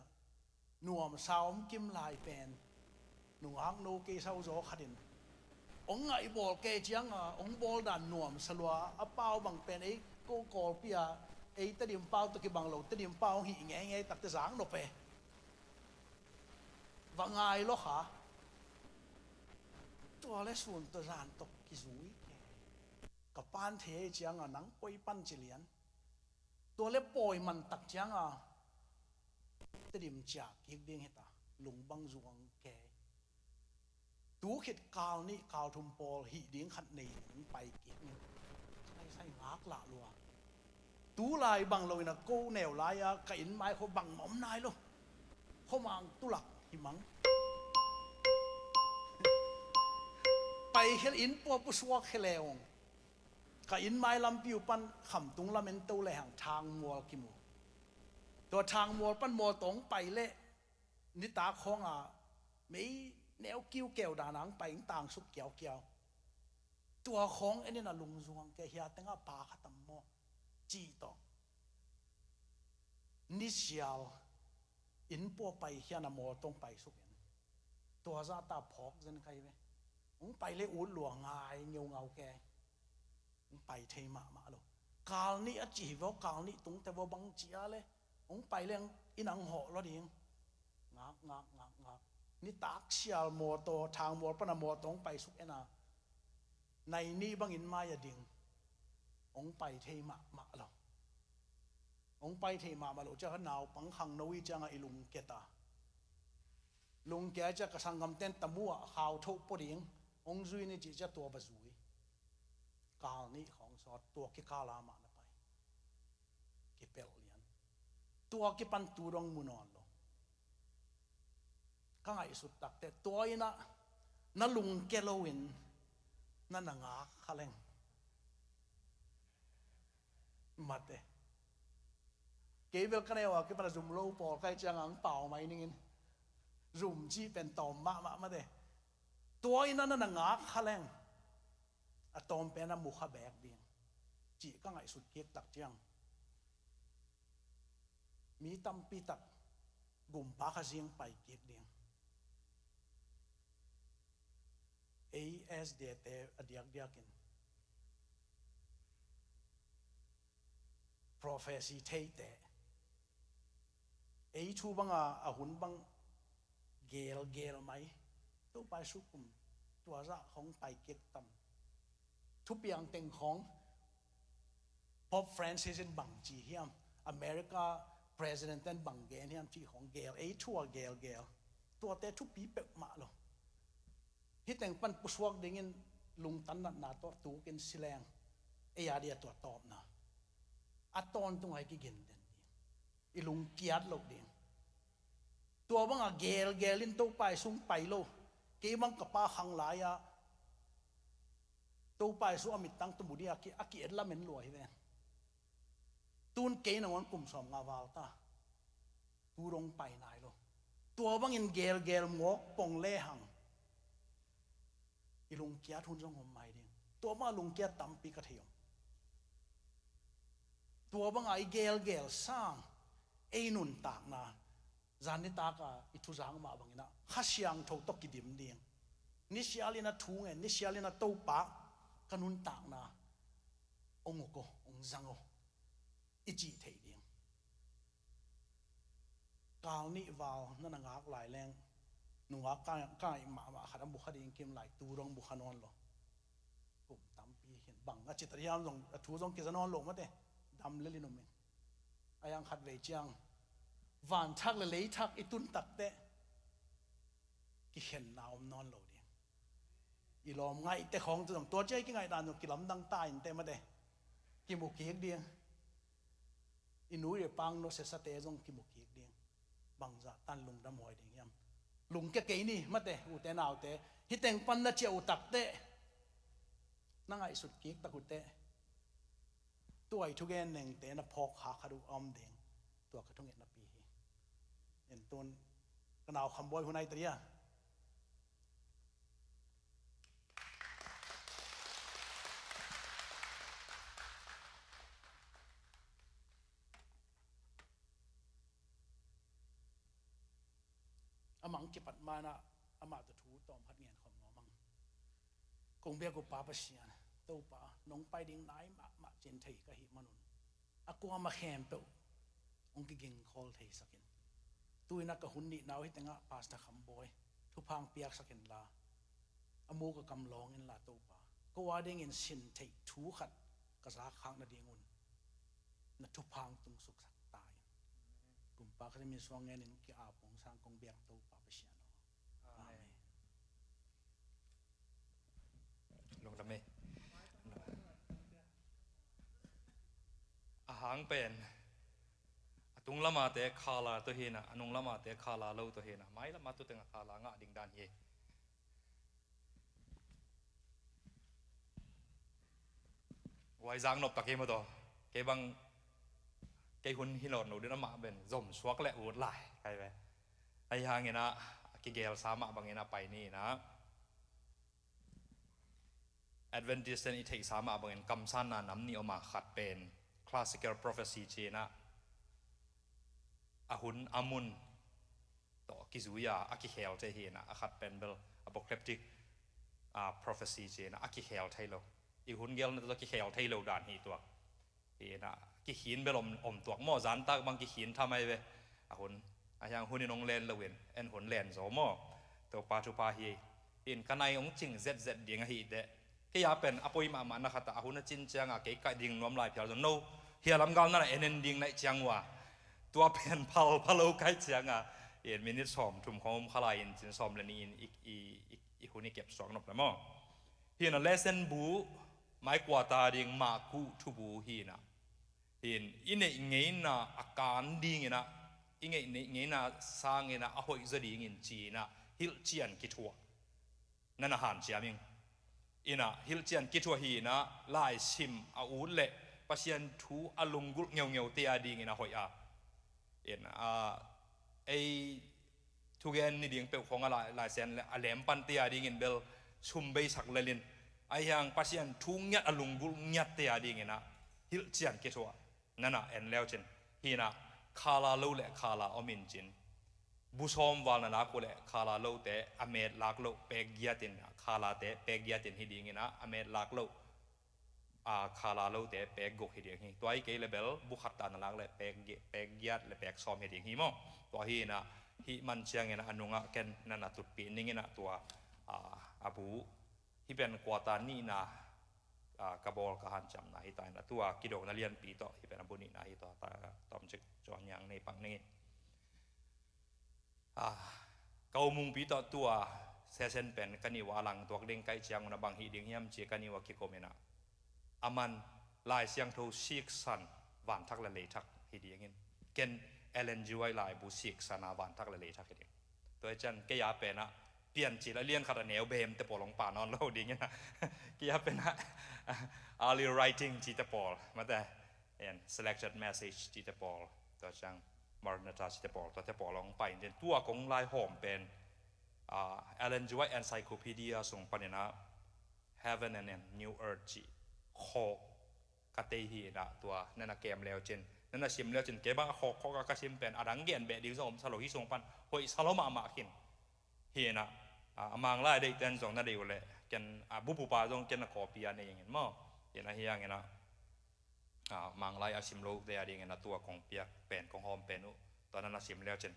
nuamsa om kim lai pen nungak no kei sau zaw khat in hong ngaih bawl kei cianga hong bawl dan nuamsa lua. A pau bang pen ei ko Kawlpi a ei Tedim pau tawh kibang lo, Tedim pau hong hih ngeingei takte zak nop e. Va ngai lo kha. Tua le sun tawh zan tawh kizui kei. Ka pan thei ahih cianga nang koi pan ci lian. Tua le pawi man tak cianga Tedim ciah kik ding hita, lung bang zuang kei. Tu khit kal nih kal thum pawl hih ding khat nei ding pai kik ning. Sai sai ngak lah lua. Tu lai bang lo in a ko neu lai-a ka inn mai khaw bangmah om nai lo. Khuamang tulak hi mang. Pai khel inn pua pusuak khel e ong. Ka inn mai lampi uh pan Khamtung lam en to le hang Thangmual kimu. Tua Thangmual pan mawtaw hong pai leh nitak khawnga mei neu kiu keu dana hong pai, hong tangsuk kiaukiau. Tua khawng en in a lungzuang kei, hia tengah pa khat tam maw cih tawh. Nisial inn pua pai khian a mawtaw hong paisuk in. Tua zahta phawk zen kai ve. Hong pai le ut lua ngai ngeungau kei. Hong pai thei mahmah lo. Kal nih a ci hi vaw, kal nih tungte vaw bang ci a le. Hong pai le in ang hawh lua ding. Ngak, ngak, ngak, ngak. Nitak sial mawtaw, Thangmual pana mawtaw hong paisuk en a. Nai nih bangin mai a ding. Hong pai thei mahmah lo. Hong pai thei mahmah lo ciah kha naupang khangno i ciangah i lungkia ta. Lungkia ciah ka sanggamten tamu ah khau thoh pua ding. Hong zui ni cih ciah tua va zui. Kal nih khawng sawt, tua kikal a mah na pai. Kipelh lian. Tua kipan tu dong mu nawn lo. Ka ngaihsut takte tua innah na lungkia loin na na ngak kha leng. Mate. Kei bel ka neu a kipana zum lo pawl kai ciang ang pau mai ningin. Zum cih pen tawm mahmah mate. Tua innah na na ngak kha leng. A tawm pen a mu kha bek ding. Cih ka ngaihsut kik tak ciang. Mi tampi tak gumpa kha zing pai kik ding. Ei S D A te a diakdiakin prophecy theite ei thu banga a hun bang gelgel mai. Topa Jesu kum tua zah hong pai kik tam. Thupiang teng khawng Pope Francis in bang ci hiam, America President ten bang gen hiam cih khawng gel, ei thu a gelgel. Tuate thupi peuhmah lo. Hih teng pan pusuak dingin lungtang natna tawh tukin sileng. Ei a dia tua tawpna a tawntung a i kigen den ding, i lungkiat loh ding. Tua banga gelgel in Topa i sung pai lo. Kei bang ka pa khang lai-ah Topa i sung a mittang tua mu ding a ki, a ki-et lamen lua hi ven. Tun kei nangawn kum sawm nga val ta. Tu dong pai nai lo. Tua bangin gelgel mawk pong lehang i lungkiat hun zong om mai ding. Tua banga lungkiat tampi ka thei om. Tua banga i gelgel sang ei nuntakna, zan nitaka i thuzang mah bangin ah Kha Siangtho tawh kidim ding. Nisialin a thu ngen, nisialin a Topa ka nuntakna hong uk aw, hong zang aw i cih theih ding. Kal nih val na na ngak lai leng nungak ka, ka ngaih mahmah khat a bukha ding kim lai, tu dong bukha nawn lo. Kum tampi hin bang a cita hiam zong, a thu zong kiza nawn lo mate. Dam lel in um in. A yang khat vei ciang vanthak le leithak i tun takteh kikhenna om nawn lo ding. I lawm ngaihte khawng tu zong tua cia i kingaih dan zong kilamdang ta inteh mate. Kimu kik ding. I nu i pang nusiasate zong kimu kik ding. Bangzah tan lungdam huai ding hiam? Lungkia kei ni mate, ute naute. Hih teng pan na ciah uh takteh na ngaihsut kik tak uhteh tua i thugen nengte na phawk khak khat uh a om ding. Tua ka thungetna pi hi. En tun ka nau Kham Bawi hun ai ta dia. Amah hong kipat manah amah tawh thu tawm khat ngen khawm nuam ang. Kong biak uh Pa Pasian, Topa, nong pai ding nai mahmah cin thei ka hih manun a kuamah khempeuh hong kigingkhawl theisak in. Tu-in ah ka hun nihna uh hih tengah Pastor Kham Bawi thupha hong piaksak inla, a muk a kam lawng inla Topa, ko a dingin sin theih thu khat ka zak khak nadingun na thupha hong tungsuksak ta in. Kumpa Khrih min suang ngenin ki-ap hong sang kong biak Topa Pasian aw. Amen. Amen. Lungdam ei. A hang pen a tung lamate khala tawh hi na, a nung lamate khala lo tawh hi na, mai lama tu tengah khala ngah ding dan hi. Huai zak nop tak hi maw taw. Kei bang kei hun hi nawn lo ding, amah pen zom suak le ut lai kai ve. Ahi hangin ah a kigelsa mah bangin a pai ni in ah Adventist ten i theihsa mah bangin kamsanna nam nih om a, khat pen classical prophecy ci in ah a hun a mun tawh kizui a a kikhel thei hi in ah, a khat pen bel apocalyptic, ah, prophecy ci in ah a kikhel thei lo. I hun gelna tawh kikhel thei lo dan hi tuak. Hi in ah kikhin bel om, om tuak maw, zantak bang kikhin tham ai ve. A hun, a hiang hun in hong len lo in en hun len zaw maw. Topa thupha hi. Hi in ka nai hong cing zetzet ding ahih teh kei a pen a poi mahmah na khat ah a hun a cin cianga kei kaih ding nuam lai phial zong no. Hia lam gal na na en en ding naih ciang uh a tua pen phal phalo kaih cianga in minute sawm thum khawng om kha lai in cin sawm le nih in i, i, i, i hun i kep suak nop le maw. Hi in ah lesson bu mai kua ta ding mah kuh thubu hi in ah. Hi in i neih ngeina a kan ding in ah, i ngeih neih ngeina sang in ah a hoih zaw dingin ci in ah hilhcian kithuah na na hanciam ing. In ah hilhcian kithuah hi in ah laisim a ut leh Pasian thu a lunggulh ngeungeu te a dingin a hoih a. In ah ei thugen ni ding peuh khawng a lai, laisen le a lem pan te a dingin bel sum beisak lel in. Ahi hang Pasian thu ngiat a lunggulh ngiat te a dingin ah hilhcian kithuah na na en leucin. Hi in ah khala lo le khala om in cin. Bu sawm val na lak uh le khala lote a met lak loh pek giat in, khalate pek giat in hi ding in ah a met lak loh, a, khala lote pek guk hi ding hi. Tua hi kei le bel bu khat ta na lak le pek gi-, pek giat le pek sawm hi ding hi maw. Tua hi in ah hih man ciangin ah a nungah ken na na tutpih ning in ah tua, a, a bu Hih pen quarter nihna, ah, ka bawl ka hanciamna hi ta in a, tua kidona lianpi tawh hih pen a bu nihna hi ta, ta, tawmcik John Yang nei pak ning in. Ah, ka umungpi tawh tua session pen ka niwa a langtuak ding kaih ciangun a bang hih ding hiam ci ka niwa kikom in a, a man Lai Siangtho siksan vanthak le leithak hi dingin, ken Ellen G. White laibu siksana vanthak le leithak hi ding. Tua hi ciang kei a penah Piancil a lian khat a neu bemte pawl hong pha nawn lo dingin a, kei a penah early writing cite pawl, mate, en, selected message cite pawl, tua ciang Maranatha cite pawl, tuate pawl hong pha in, tua kong lai hawm pen, ah, Ellen G. White Encyclopedia sung paninah Heaven and New Earth cih khawk ka tei hi inah, tua na na kem leu cin, na na sim leu cin, kei bang a khawk khawk a ka sim pen a dang gen beh ding zong om sa lo, hih sung pan hoih sa lo mahmah khin hi inah, a, a Manglai a deihten zong na deih uh leh ken a bupupa zong ken a copy a nei ing in maw. Hi inah, hi hang inah, a, Manglai a sim lote a dingin a tua kong piak pen, kong hawm pen uh, tua na na sim leu cin,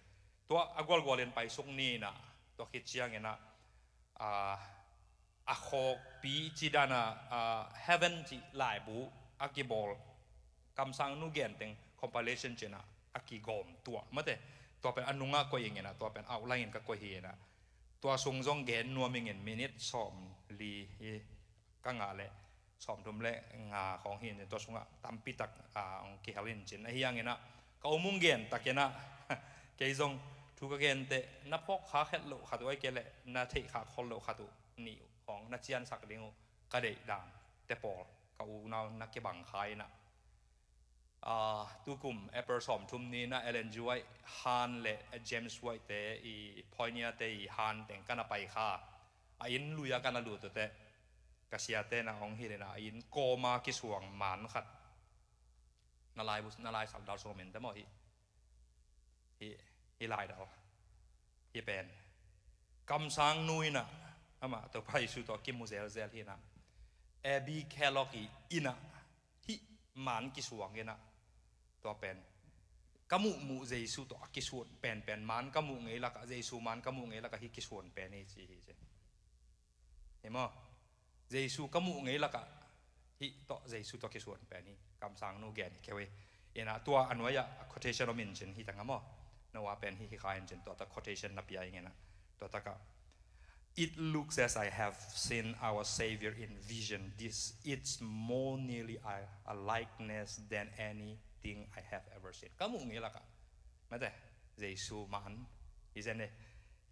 tua a gualgual in paisuk ni inah, tua khit ciang inah, a, a khawkpi cih dan a, a, Heaven cih laibu a kibawl, kamsangnu genteng compilation cih inah a kigawm tua, mate, tua pen a nungah koih ing inah, tua pen outline in ka koih hi inah, tua sung zong gen nuam ing in, minute sawmli hi ka ngah leh sawmthum le nga khawng hi in, tua sungah tampi tak, a, hong kihel in cin. Ahi hang inah ka um hong gen tak inah kei zong thu ka genteh na phawk khak het loh khat uh, ahih kei leh na theih khak khol loh khat uh, nih khawng na ciansak ding uh ka deih dante pawl ka unau na kibang kha inah, a, tukum April sawmthum ni inah Ellen G. White han le James White te i pioneer te i han teng ka na pai kha. A inn lui a ka na lut uh teh, ka siate na hong hilh inah a inn kawma kisuang man khat, na lai bu-, na lai sal dal sung min te maw hi, hi, hi lai dal, hi pen kamsangnu inah, amah Topa Jesu tawh kimu zelzel hi inah, Abby Kellogg i inn ah hih man kisuang inah, tua pen ka muhmuh Jesu tawh a kisuan penpen, man ka muh ngei lakah, Jesu man ka muh ngei lakah hih kisuan pen hi ci hi ci. Hi maw? Jesu ka muh ngei lakah hih tawh, Jesu tawh kisuan pen hi. Kamsangnu gen hi kei uh hi. Inah tua a nuai-ah quotation om in cin, hi tangah maw, Noah pen hi, hi kha in cin, tua tak quotation na pia ing inah, tua takah, "It looks as I have seen our Savior in vision. This, it's more nearly a, a likeness than anything I have ever seen." Ka muh ngei lakah, mate, Jesu man hi zen e.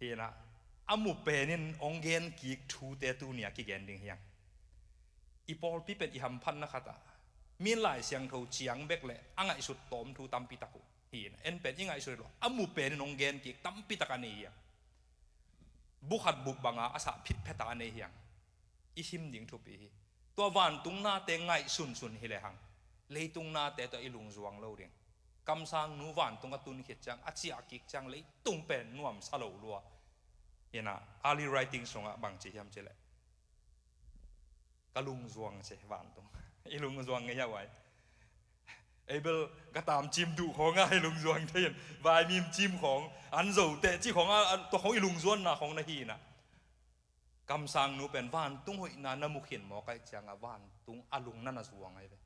Hi inah a mu penin hong gen kik thute tuni a kigen ding hi hang. I pawlpi pen i hamphatna khatah min Lai Siangtho ciang bek leh a ngaihsut tawm thu tampi tak uh hi inah, en pen i ngaihsut lo, a mu penin hong gen kik tampi tak a nei hi hang. Bu khat bup banga a sah phitpheta a nei hi hang. I sim ding thupi hi. Tua vantung nate ngaih sunsun hi lehang, leitung nate tawh i lungzuang lo ding. Kamsangnu vantung a tun khit ciang, a ciah kik ciang, leitung pen nuamsa lo lua. Inah early writing sungah bang ci hiam cih leh, "Ka lungzuang," ci, vantung. I lungzuang ngei a uai. Abel ka tamcim duh khawngah i lungzuang thei in, vaimim cim khawng, an zo teh cih khawngah, tua khawng i lungzuanna khawng na hi inah. Kamsangnu pen vantung hoihna na mu khin mawk ahih ciangah vantung a lung na na zuang ahi ve.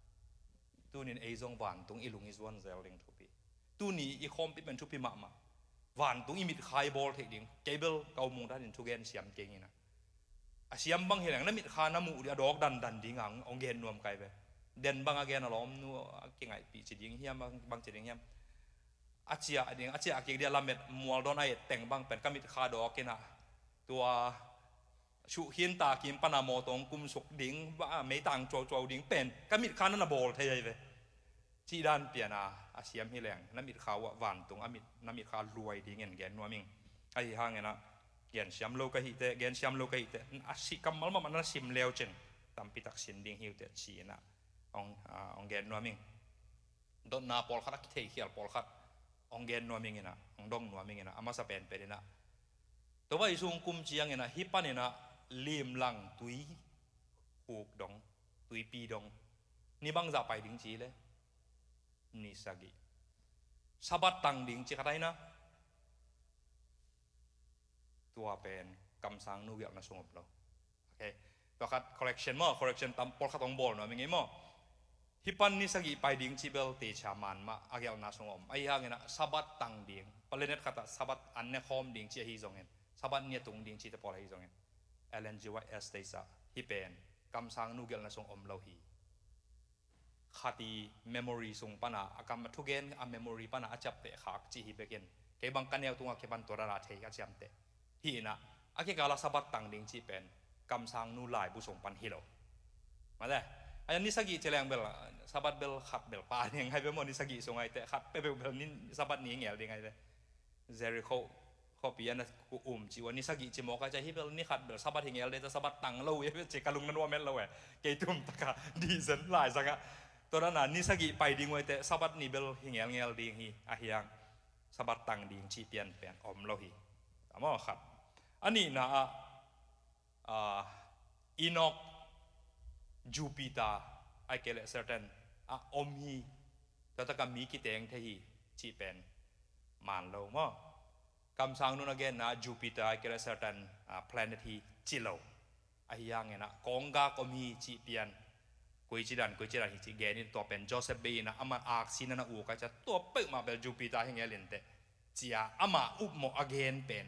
Tunin ei zong vantung i lung i zuan zel ding thupi. Tuni i khawmpi pen thupi mahmah. Vantung i mitkha i bawl theih ding. Kei bel ka um ung danin thugen siam kei ing inah, a siam bang hi leng na mitkha na muh ding a dawk dandan ding a hong gen nuam kai ve. Den bang a gen a lawmnu a kingaihpih ci ding hiam, bang ci ding hiam. A ciah ding, a ciah kik ding a lamet mualdawn a et teng bang pen ka mitkha dawk inah, tua Suh khin ta kim pana mawtaw hong kumsuk ding, ba, meitang cuaucuau ding pen ka mitkha na na bawl thei ahi ve. Cih dan piana a siam hi leng, na mitkha uh ah vantung a mit, na mitkha luai dingin gen nuam ing. Ahi hangin ah, gensiam lo ka hih teh, gensiam lo ka hih teh, a sih kammal mahmah na sim leu cin, tampi tak sin ding hi uh teh ci-in ah hong, ah, hong gen nuam ing. Dotna pawlkhat, a kitheikhial pawlkhat hong gen nuam ing in ah, hong dong nuam ing in ah, a masa penpen in ah, Topa Jesu hong kum ciangin ah, hih panin ah limlang tui khuk dong, tuipi dong, ni bangzah pai ding ci le, ni sagih. Sabbath tang ding ci khat ahi na, tua pen kamsang nu gelhna sung om lo. Ok. Tua khat correction maw, correction tam pawlkhat hong bawl nuam ing ei maw. Hih pan ni sagih pai ding cih bel teicha man mah a gelhna sung om. Ahi hangin ah Sabbath tang ding, planet khat ah Sabbath an ne khawm ding cih ahi zongin, Sabbath ni a tung ding cihte pawl ahi zongin, Ellen G. White Estate ah hih pen kamsang nu gelhna sung om lo hi. khat i memory sung pana a kam a thugen a memory pana a ciapteh khak cih hi bekin, kei bang ka neu tungah kipan tua dana thei a ciamteh hi inah, a kikala Sabbath tang ding cih pen kamsangnu laibu sung pan hi lo. Mate, a ni sagih ci leng bel Sabbath bel khat bel pha ding hai be maw, ni sagih sung aite khat peuhpeuh bel ni Sabbath ni ngel ding hai be. Jericho khuapi ana ku um ci ua ni sagih ci mawk a, cia hi bel ni khat bel Sabbath hi ngel de, ta Sabbath tang lo e ci ka lung na nuam en lo e. Kei tum taka dihzen lai zangah tua dana ni sagih pai ding uaite Sabbath ni bel hi ngelngel ding hi a hiang, Sabbath tang ding ci pianpian om lo hi. Tamo khat. A nihna ah, ah, Enoch, Jupiter, ai kei le Saturn a om hi. Tua taka mi kiteng thei hi cih pen man lo maw? Kamsangnu na genna Jupiter ai kei le Saturn, ah, planet hi ci lo. A hiang inah kawnggak om hi cih pian, koici dan koici dan hi cih gen in, tua pen Joseph bei inah amah aksi nana uk a cia tua peuhmah bel Jupiter hi ngel inteh cia amah upmawh a gen pen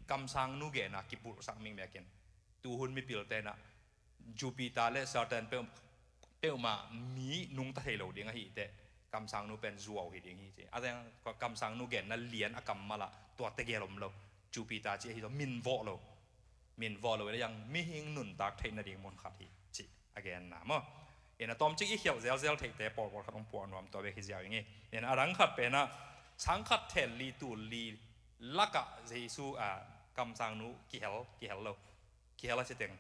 kamsangnu genna kipulhsak mingmekin. Tuhun mipilte inah Jupiter le Saturn peuh, peuhmah mi nungta thei lo ding ahiteh kamsangnu pen zuau hi ding hi ci. A teng kamsangnu genna lian a kammal ah tua tegel om lo. Jupiter ci ahi zaw min vawh lo. Min vawh lo le yang mihing nuntak theih nading mun khat hi ci a genna maw? Ina tawmcik i khialh zelzel theihte pawlpawl khat hong puah nuam tua bek hi ziau ing i. Ina a dang khat penah sang khat then li tul li lakah Jesu, a, kamsangnu kihel, kihel lo. Kihel a citeng.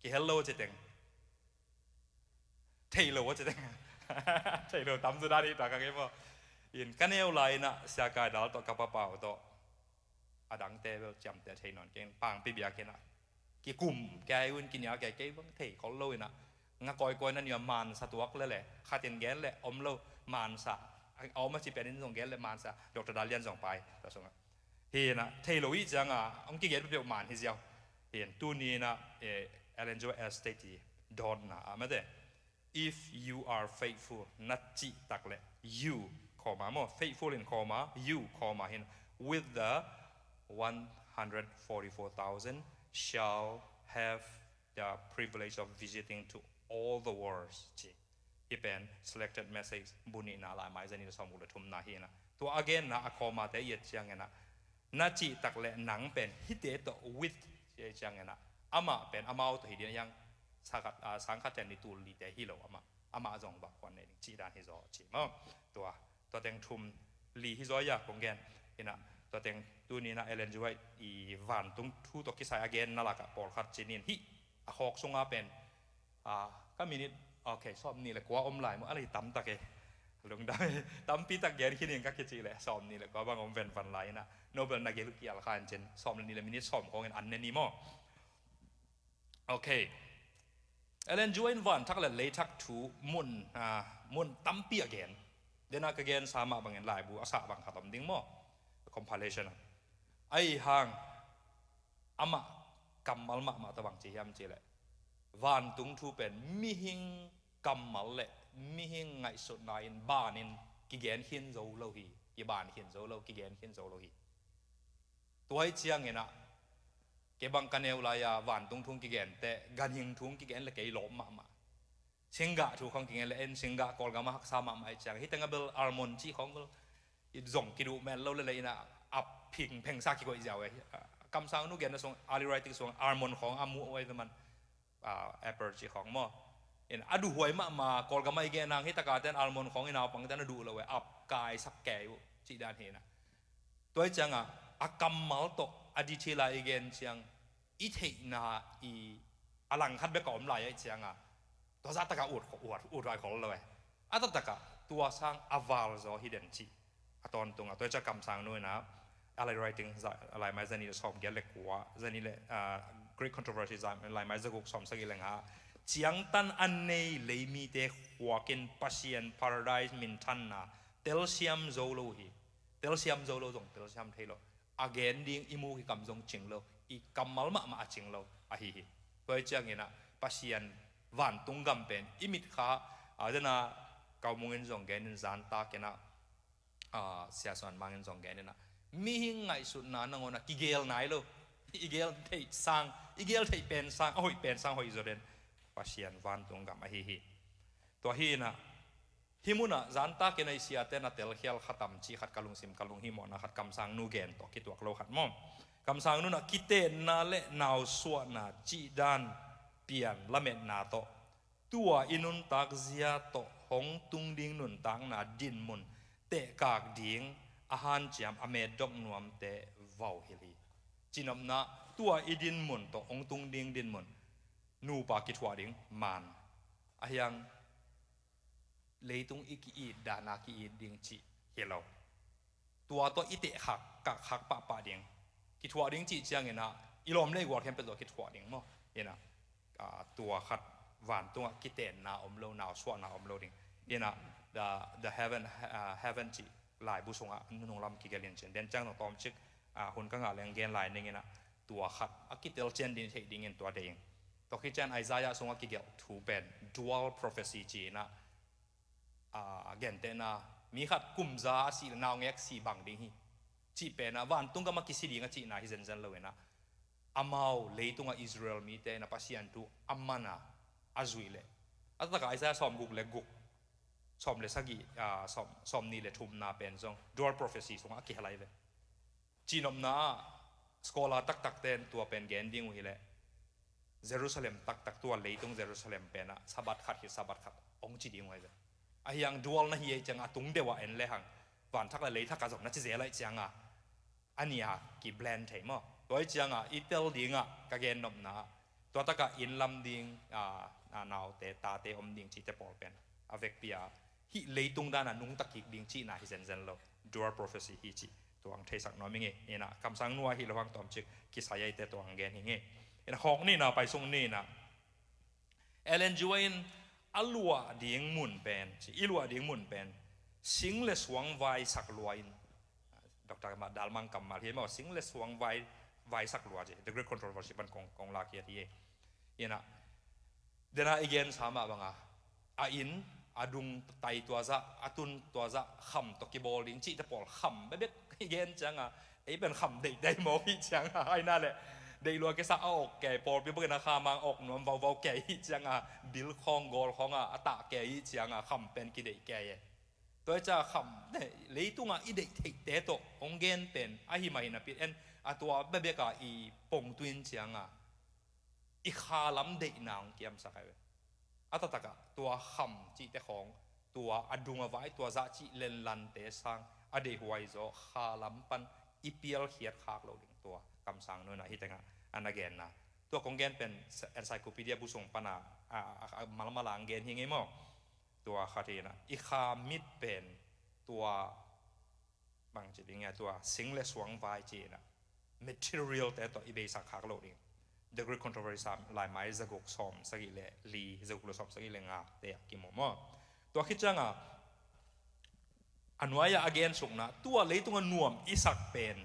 Kihel lo a citeng. Thei lo a citeng. Thei lo tam zu dan hi ta ka ngei maw? In ka neu lai inah sia kai dal tawh ka papau tawh a dangte bel ciamteh thei nawn keng pangpi biakinn ah kikum kei un kinia kei kei bang thei khol lo inah nga kawikawi na nia mansa tuak lele khatin gen le om lo mansa a om a ci pianin zong gen le mansa Doctor Dalian zong pai ta sungah hi inah thei lo i cianga hong kigen peuh man hi ziau. Hi in tuni inah, eh, Ellen G. White Estate i dawnna ah mate. If you are faithful, na cih tak le you, comma, maw, faithful in comma, you, comma, hin, with the one hundred forty-four thousand shall have the privilege of visiting to all the worlds. Ci. Hi pen selected message bu nihna lai mai zani le sawmguk le thumna hi inah. Tua a genna a comma te i et ciang inah na cih tak le nang pen hite tawh with ci a ciang inah amah pen amau tawh hi ding a hiang sang khat, ah, sang khat ciang ni tul lite hi lo amah, amah zong vak huan nei ding cih dan hi zaw ci maw? Tua, tua teng thum li hi zaw ia kong gen inah tua teng tuni inah Ellen G. White i vantung thu tawh kisai a genna lakah pawlkhat ci nin hih a khawk sunga pen, ah, ka minute, okay, sawm nih le kua om lai maw? A lei tam tak e. Lungdam e. Tampi tak gen khin in ka kici le sawm nih le kua bang om venvan lai inah Nobel na gel kial khan cin sawm le nih le minute sawm khawngin an ne ni maw? Okay. Ellen G. White in vanthak le leithak thu mun, ah, mun tampi a gen. Dena ka gensa mah bangin laibu a sah bang khat om ding maw? Compilation ah. Ahi hang amah kammal mahmah tawh bang ci hiam cih leh vantung thu pen mihing kammal le mihing ngaihsutna in banin kigen khin zo lo hi, kiban khin zo lo, kigen khin zo lo hi. Tua hi ciang inah kei bang ka neu lai-a vantung thu kigente ganhing thu kigen le kei lawm mahmah. Singgah thu khawng kigen le en singgah Kawlgam a haksa mahmah hi ciang hi teng a bel almond cih khawng bel i zong kiduh men lo le le inah a phingpheng sa kikoih ziau e. Kamsangnu genna sung early writing sung almond khawng a muh uai ve man, ah, apple cih khawng maw? In a duhhuai mahmah Kawlgam a i gen hang hi taka ten almond khawng i naupang ten a duh lo e, ap kai sak kei uh cih dan hi inah. Tua hi cianga a kammal tawh a detail a i gen ciang i theihna i a langkhat bek a om lai a i cianga tua zah taka ut, ut, ut huai khol lo e. A taktakah tua sang a val zaw hi den cih a tawntunga tua hi ciah kamsangnu inah early writing za-, laimai zani le sawm giat le kua, zani le, ah, Greek controversy za-, laimai zaguk sawm sagih le nga ciangtan a nei leimite khuakin Pasian paradise minthanna telsiam zo lo hi. Telsiam zo lo zong telsiam thei lo. A gen ding i muk i kam zong cing lo, i kammal mahmah a cing lo ahi hi. Tua hi ciang inah Pasian vantung gam pen i mit kha, a, dena Kaumung in zong gen in zan tak inah, a, Sia Suan Mang in zong gen inah mihing ngaihsutna nangawn a kigel nai lo. I gel theih sang, i gel theih pen sang, a hoih pen sang hoih zaw den Pasian vantung gam ahi hi. Tua hi inah, hih munah zantakin a i siate na telkhial khatam cih khat ka lungsim, ka lunghimawhna khat, kamsang nu gen tawh kituak lo khat maw. Kamsang nu inah kitenna le nausuahna cih dan pian lametna tawh, tua i nuntak zia tawh hong tung ding nuntakna dinmun tehkak ding a hanciam a metdok nuamte vau hilh hi. Cihnopna, tua i dinmun tawh hong tung ding dinmun, nupa kithuah ding man, a hiang leitung i ki-it dana ki-it ding cih hi lo. Tua tawh i tehkhak, kakkhak pahpah ding, kithuah ding cih cianginah i lawm le i gual khempeuh tawh kithuah ding maw. Inah, ah, tua khat vantungah kitenna om lo, nausuahna om lo ding. Inah, the, the heaven, ah, heaven cih laibu sungah nunung lam kigelh in cin. Den ciang tawmcik, ah, hun ka ngah leng gen lai ning inah, tua khat a kitel cian din theih dingin tua deih ing. Tua khit ciang Isaiah sungah kigelh thu pen dual prophecy ci inah, a, gentehna, mi khat kumza a sih le naungek si bang ding hi cih penah, vantung gam a kisi ding a cihna hi zenzen lo inah, amau leitungah Israel mite inah Pasian thu a mana a zuih leh, a takah Isaiah sawm guk le guk, sawm le sagih, a, sawm, sawm nih le thumna pen zong dual prophecy sungah a kihel lai ve. Cihnopna ah, scholar taktakte in tua pen gen ding uh hileh, Jerusalem taktak, tua leitung Jerusalem penah Sabbath khat khit Sabbath khat hong ci ding uh ahi ve. A hiang dual na hi ei ciangah a tung deuh ah en lehang, vanthak le leithak ah zong na ci zel aih ciangah, a nih a ki-blend thei maw. Tua aih ciangah i tel dingah ka gennopna ah, tua takah inn lam ding, a, a naute, tate om ding cihte pawl pen a vekpi a, hih leitung danah nungta kik ding cihna hi zenzen lo. Dual prophecy hi cih tua hong theisak nuam ing ei. Inah, kamsang nu ahi lo hang tawmcik kisai eite tua hong gen hi ing ei. Inah, hawk nihna, paisuk nihna. Ellen G. White in a luah ding mun pen, ci, i luah ding mun pen sing le suang vaisak lua in, Doctor Dalmang kammal hi maw, sing le suang vai, vaisak lua ci, The Great Controversy pan kong, kong lak hi hi. Inah, dena i gensa mah banga, a inn, a dung tai tua zah, a tun tua zah kham tawh kibawl ding cihte pawl kham bekbek i gen cianga, ei pen kham deih dai mawk hi cianga, aina le deih lua kisa a awk kei, pawlpi bakin a khamang awk nuam vauvau kei hi cianga, bil khawng gawl khawnga a tah kei hi cianga, kham pen kideih kei e. Tua hi cianga kham, leitungah i deih theihte tawh hong gen pen ahi mah hi napi en, a tua bekbeka i pongtuin cianga i kha lam deihna hong kiamsak ahi ve. A taktakah tua kham cihte khawng, tua a dung a vai, tua zah cih lenlante sang a deihhuai zaw kha lam pan i pialkhiat khak loh ding, tua kamsang nunah hih tengah a na genna. Tua kong gen pen encyclopedia busung pana a, a, a malmal a hong gen hi ngei maw. Tua khat hi inah, i kha mit pen tua bang ci ding a, tua sing le suang vai ci inah, material te tawh i beisak khak loh ding. The Great Controversy sam laimai zaguk sawm sagih le li, zaguk le sawm sagih le nga te a kimu maw. Tua khit cianga a nuai-ah a gensukna, tua leitunga nuam i sak pen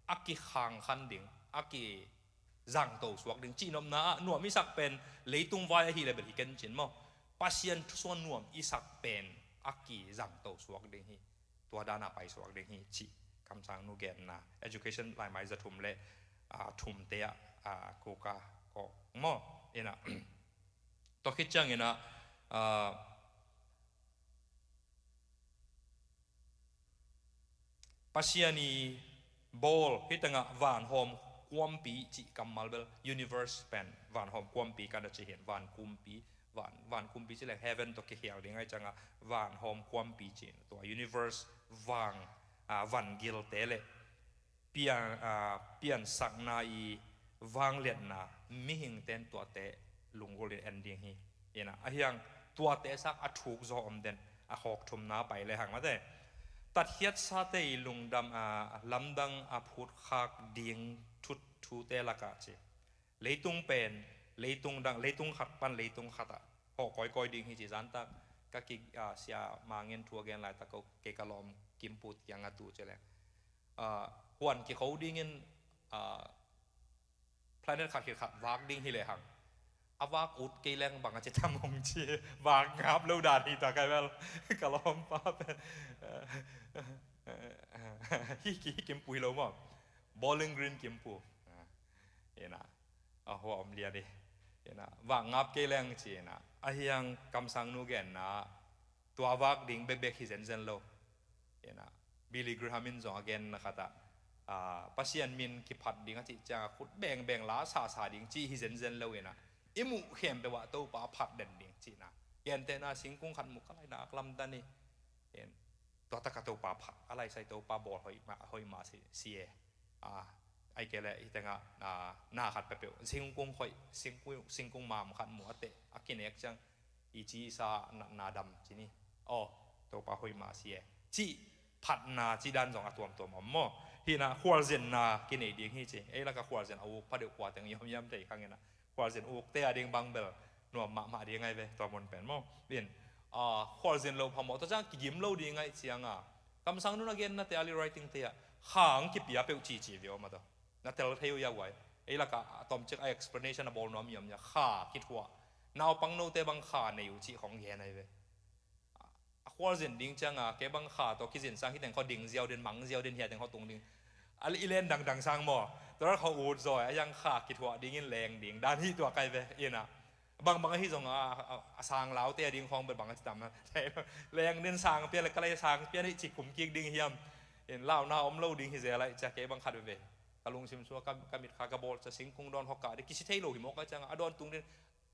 a kikhangkhan ding, a ki zangto suak ding. Cihnopna ah nuam i sak pen leitung vai ahi le bel hi kencin maw. Pasian thu sungah nuam i sak pen a kizangto suak ding hi. Tua dana paisuak ding hi cih kamsang nu genna. Education laimai za thum le, ah, thumte ah, ah, kuka kawk maw. Inah, tua khit cianginah, ah, Pasian i bawl, hih tengah vanhawm kuampi cih kammal bel, universe pen vanhawm kuampi kana ci hi in, van kumpi, van, van kumpi ci leng heaven tawh kikhial ding ahi cianga, vanhawm kuampi ci in, tua universe vang, a, vangilte le pian, a, piansakna i vangliatna mihingte in tuate lunggulh in en ding hi. Inah, a hiang tuate sak a thuk zaw om den, a khawk thumna pai le hang mate. Tatkhiatsate i lungdam, a, lamdang a phutkhak ding thut thute lakah ci. Leitung pen leitung dang, leitung khat pan leitung khatah hawh kawikawi ding hi ci. Zantak ka ki, a, sia mangin thu a gen laitak ko kei ka lawm Kimpu kiangah tu ci leng, a, huan kikho dingin, a, planet khat khit khat vak ding hi lehang, a vak ut kei leng bang a ci tam hong ci. Vak ngap lo dan hi ta kai bel. Ka lawmpa pen hi ki, hi Kimpu hi lo maw. Bowling Green Kimpu. Inah, a hua om lian hi. Ina, vak ngap kei leng ci ina, ahiang kamsang nu genna tua vak ding bekbek hi zenzen lo. Ina, Billy Graham in zong a genna khat ah, ah, Pasian min kiphat ding a cih ciang a khut bengbeng la sasa ding ci hi zenzen lo ina, i muh khempeuh ah Topa phat den ding cihna. Gentehna singkung khat mu ka lai nak lamdan hi. Tua taka Topa phat a lai sai Topa bawl hoih mah, hoih mah si, si e. Ah, ai kei leh hi tengah, ah, na khat peuhpeuh singkung hoih, singkung, singkung mam khat mu a teh a kinek ciang i ci i sa na, na dam ci ni. Aw, Topa hoih mah si e. Cih phatna cih dan zong a tuamtuam om maw? Hina khualzinna kinei ding hi ci. Ei laka khualzin a uk pha deuh khua teng i hom hiam thei khang ina. Khualzin ukte a ding bang bel nuam mahmah ding ai ve tua mun pen maw? In, ah, khualzin lo phamawh tua ciang kigim lo ding ai ciang a. Kamsang nun a genna te early writing te ah khang kipia peuh cici ve om a tua. Na tel thei uh ia uai. Ei laka a tomcik a explanation a bawl nuam i om ia kha kithuah. Naupang note bang kha nei uh cih khong gen ai ve. A khualzin ding ciang a kei bang kha tawh kizin sang hi teng khaw ding ziau den, mang ziau den, hia teng khaw tung ding. A i len dangdang sang maw? Tua khaw ut zaw a yang kha kithuah dingin leng ding dan hi tua kai ve ina. Bangbang ahi zong a, a, a sang laute a ding khawng bel bang a ci tam na. Leng den sang pian le ka lai sang pian hi ci kum kik ding hiam? In launa om lo ding hi zel ai cia kei bang khat veve. Ka lungsim sua ka, ka mit kha ka bawl cia singkung dawn hawk kah ding kisi thei lo hi mawk a ciang a dawn tung ding.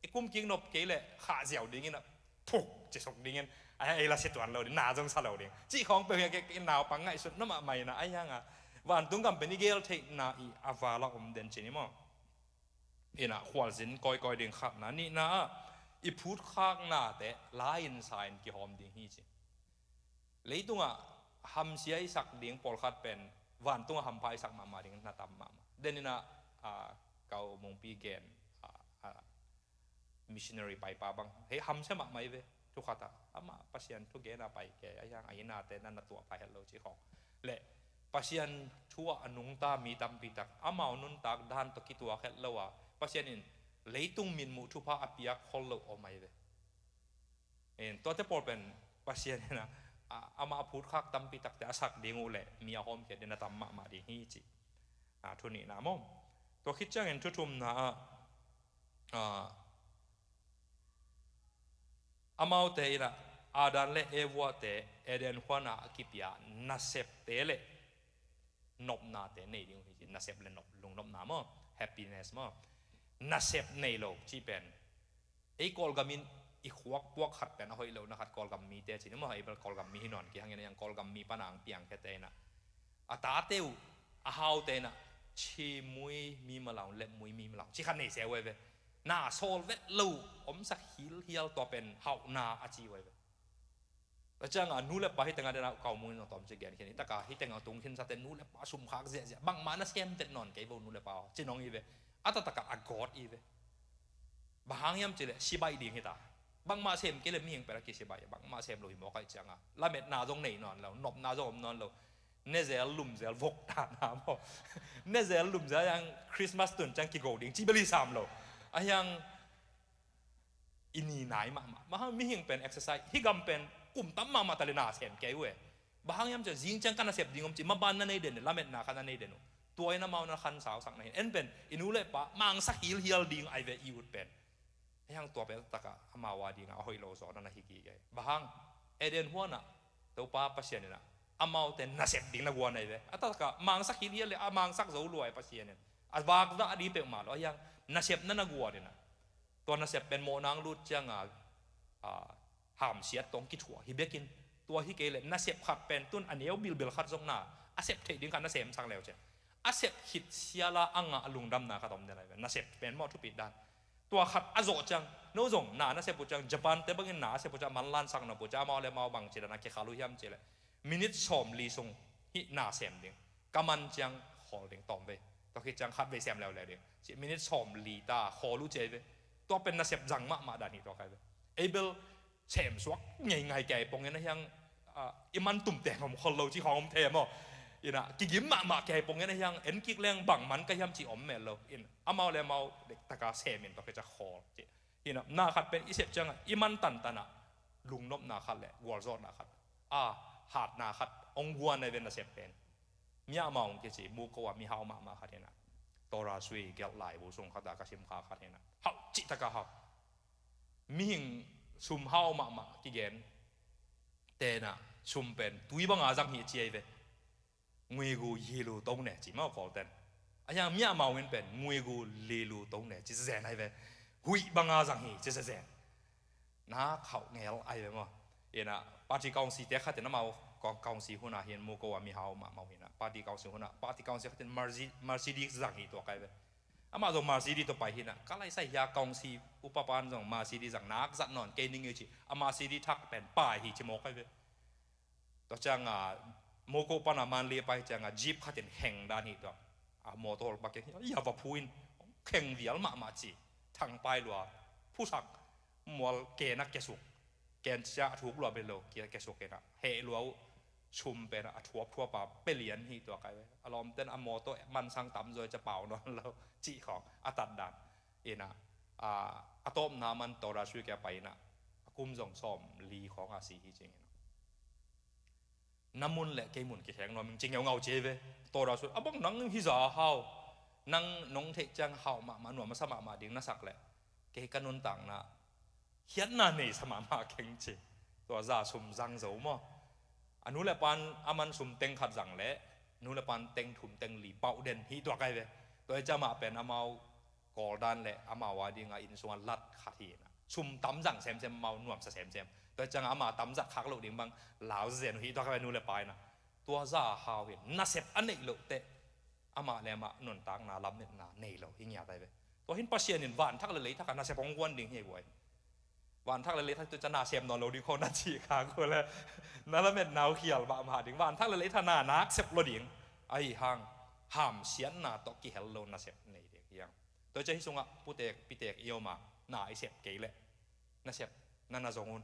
I kum kik nop kei leh khah ziau dingin a phuk ci suk dingin a ei la si tuan lo ding, na zong sa lo ding. Cih khawng peuh hi a kei naupang ngaihsut na mahmah ina a hiang a vantung gam pen i gel theihna i a val a om den ci ni maw? Ina khualzin kawikawi ding khatna, nihna ah i phutkhaknate lai in sa in kihawm ding hi ci. Leitungah hamsia i sak ding pawlkhat pen vantungah hampha i sak mahmah ding na tam mahmah. Den ina, ah, kau mungpi gen, ah, ah, missionary paipa bang hei hamsia mahmah i ve. Thukhatah amah Pasian thu gena pai kei a hiang a inate na na tuah phai het lo ci khawng. Le Pasian thu ah a nungta mi tampi tak amau nuntak dan tawh kituak het lo a Pasian in leitung mitmuh thupha a piak khol lo om ai ve. In tuate pawl pen Pasian in a, a, amah a phutkhak tampi takte a sak ding uh le mi a hawmkhiat ding a tam mahmah ding hi ci. A, thu nihna maw? Tua khit ciangin thu thumna ah, a, amaute in a Adam le Eva te Eden huan ah a kipia nasepte le nopnate nei ding uh hi ci. Nasep le nop, lungnopna maw? Happiness maw? Nasep nei lo ci pen ei Kawlgam in i khuak puak khat pen a hoih lohna khat Kawlgam mite ci ni maw? Ei bel Kawlgam mi hi nawn kei hangin a hiang Kawlgam mi pana ang piangkhiate in a a tate uh a haute in a chi mui mi malau, lep mui mi malau ci khat nei se uh ai ve. Na sawl vet lo omsak hilhial tua pen hauhna a ci uh ai ve. Tua ciang a nu le pa hi tengah den a kau mui na tawm ci gen khin hi taka hi tengah tung khin sate nu le pa sumkhak ziahziah bangmah na sem tet nawn kei vo nu le pa ci nong hi ve. A taktakah a gawt hi ve. Bang hang hiam ci le sibaih ding hi ta. Bangmah sem kei le mihing pera kisibaih bangmah sem lo hi mawk ai ciang a lametna zong nei nawn lo, nopna zong om nawn lo. Nezel lumzel vok ta na maw? Nezel lumzel yang Christmas tun ciang kigo ding ci beli sam lo. A hiang i ni nai mahmah. Bang hang mihing pen exercise hi gam pen kum tam mahmah ta le na sem kei uh e. Bang hang hiam ciang zing ciang ka nasep ding om ci maban na nei den le lametna kha na nei den uh. Tua in amau na khan sausak na hin en pen i nu le pa mangsak hilhial ding ai ve i ut pen. Hiang tua pen takah amau a dingah a hoih lo zaw na na hi kik e. Bang hang Eden huan ah Topa Pasian in a amaute nasep ding na guan ai ve. A takah mangsak hilhial le a mangsak zo luai Pasian in a vakzah a dih peuhmah lo a hiang nasep na na guan in a tua nasep pen mawhnang lut cianga, a, hamsiat tawng kithuah hi bekin tua hi kei le nasep khat pen tun a neu bilbil khat zong na a sep theih ding khat na semsak leu cian a sep khit siala a ngah lungdamna khat om den ai ve. Nasep pen mawh thupit dan tua khat a zawh ciang no zong na na sep uh ciang Japan te bangin na a sep uh ciang manlan sak nop uh ciang amau le mau bang ci dan a kikhal uh hiam ci le minit sawm li sung hih na sem ding ka man ciang khawl ding tawm vei. Tua khit ciang khat vei sem leuleu ding ci minit sawm li ta khawl uh ci ai ve. Tua pen nasep zang mahmah dan hi tua kai ve. Abel sem suak ngeingai kei pongin a hiang, a, i man tum teng om khol lo ci khawng om the maw? Ina kigim mahmah kei pongin a hiang en kik leng bang man ka hiam ci om mel lo. In amau le amau dektaka semin tua khit ciang khawl ci. Ina na khat pen i sep ciangah i man tantanah lungnopna khat le gualzawhna khat a hatna khat ong guan ai ve nasep pen. Mi amau ong kici muko a mi hau mahmah khat ina Torah sui gelh laibu sung khat ah ka sim kha khat hi na. Hau, cih taka hau. Mihing sum hau mahmah kigen. Tenah sum pen tui banga zang hi ci ai ve. Nguigu yilu tong ne ci mau Kawlten. A hiang miah mau in pen nguigu lilu tong ne ci zen ai ve. Huih banga zang hi ci zen. Na khauh ngel ai ve maw. Ina party council te khatin amau kong council huna hin muko a mi hau mahmau hina. Party council huna, party council khatin Mercedes zang hi tua kai ve. Amah zong Mercedes tua pai hina. Ka lai sai hia council upa pan zong Mercedes zang nak zat nawn kei ning i ci. A Mercedes thak pen pai hi ci mawk ai ve. Tua cianga muko pana Manli pai cianga jeep khatin heng dan hi tua. A motor pa keng hi a va phu in heng vial mahmah ci. Thang pai lua phusak mual kena kesuk. Ken cia a thuk lua belo kia kesuk kena heh lua uh. Sum pen a thuap thuap a pelian hi tua kai ve. A lawmten a motor mansang tam zoi ca pau nawn lo cih khawng a tat dan. Ina a tawpna man Torah sui kia pai ina a kum zong sawm li khawng a si hi cingin. Na mun le kei mun kikheng nuam ing ci ngeungau ci ve. Torah sui a bang nang hi za hau. Nang nong theih ciang hau mahmah nuam a sa mahmah ding na sak le kei ka nuntakna hiatna nei sa mahmah keng ci. Tua za sum zang zo maw. A nu le pan a man sum teng khat zang le nu le pan teng thum teng li pauh den hi tua kai ve. Tua i ciamah pen amau Kawldan le amau a dinga inn sunga lat khat hi na. Sum tam zang semsem amau nuamsa semsem. Tua i cianga ama tam zat khak loh ding bang lau zen uh hi tua kai ve nu le pa ina. Tua za hau hi nasep a neih loh teh amah le amah nuntakna lametna nei lo hi ngiat ai ve. Tua hin Pasian in vanthak le leithak a nasep hong guan ding hi guai. Vanthak le leithak tu ca na sem nawn lo ding khaw na cih kha ko le na lametna uh khial mahmah ding. Vanthak le leithak na nak sep lo ding. Ahi hang hamsiatna tawh kihel lo nasep nei ding hiang. Tua ca hi sungah putek pitek i om a na i sep kei leh nasep na na zong un.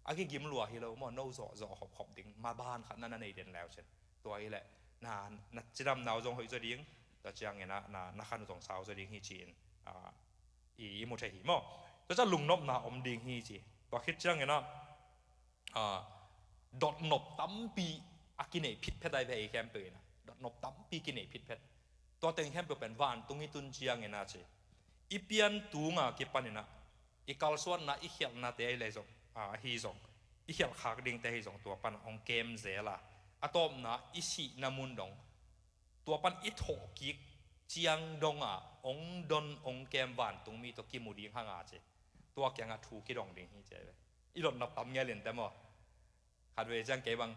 A kigim lua hi lo maw, no zawh zawh hop hop ding ma ban khat na na nei den leu cin. Tua hi leh na na cidam nau zong hoih zaw ding. Tua ciangin a na na khan zong sau zaw ding hi ci-in a i i mu thei hi maw. Tua ca lungnopna om ding hi ci. Tua khit ciangin a a dotnop tampi a kinei phitphet ai ve ei khempeuh in a dotnop tampi kinei phitphet. Tua teng khempeuh pen vantung i tun ciangin a ci. I pian tunga kipanin a i kalsuanna i khialhnate ahi le zong a ahi zong i khialh khak dingte ahi zong tua pan hong kem zel a a tawpna i sihna mun dong tua pan i thawh kik ciang donga hong don hong kem vantung mi tawh kimu ding hanga ci. Tua kianga thu kidong ding hi ci ai ve. I dotnop tam ngel in te maw. Khat vei ciang kei bang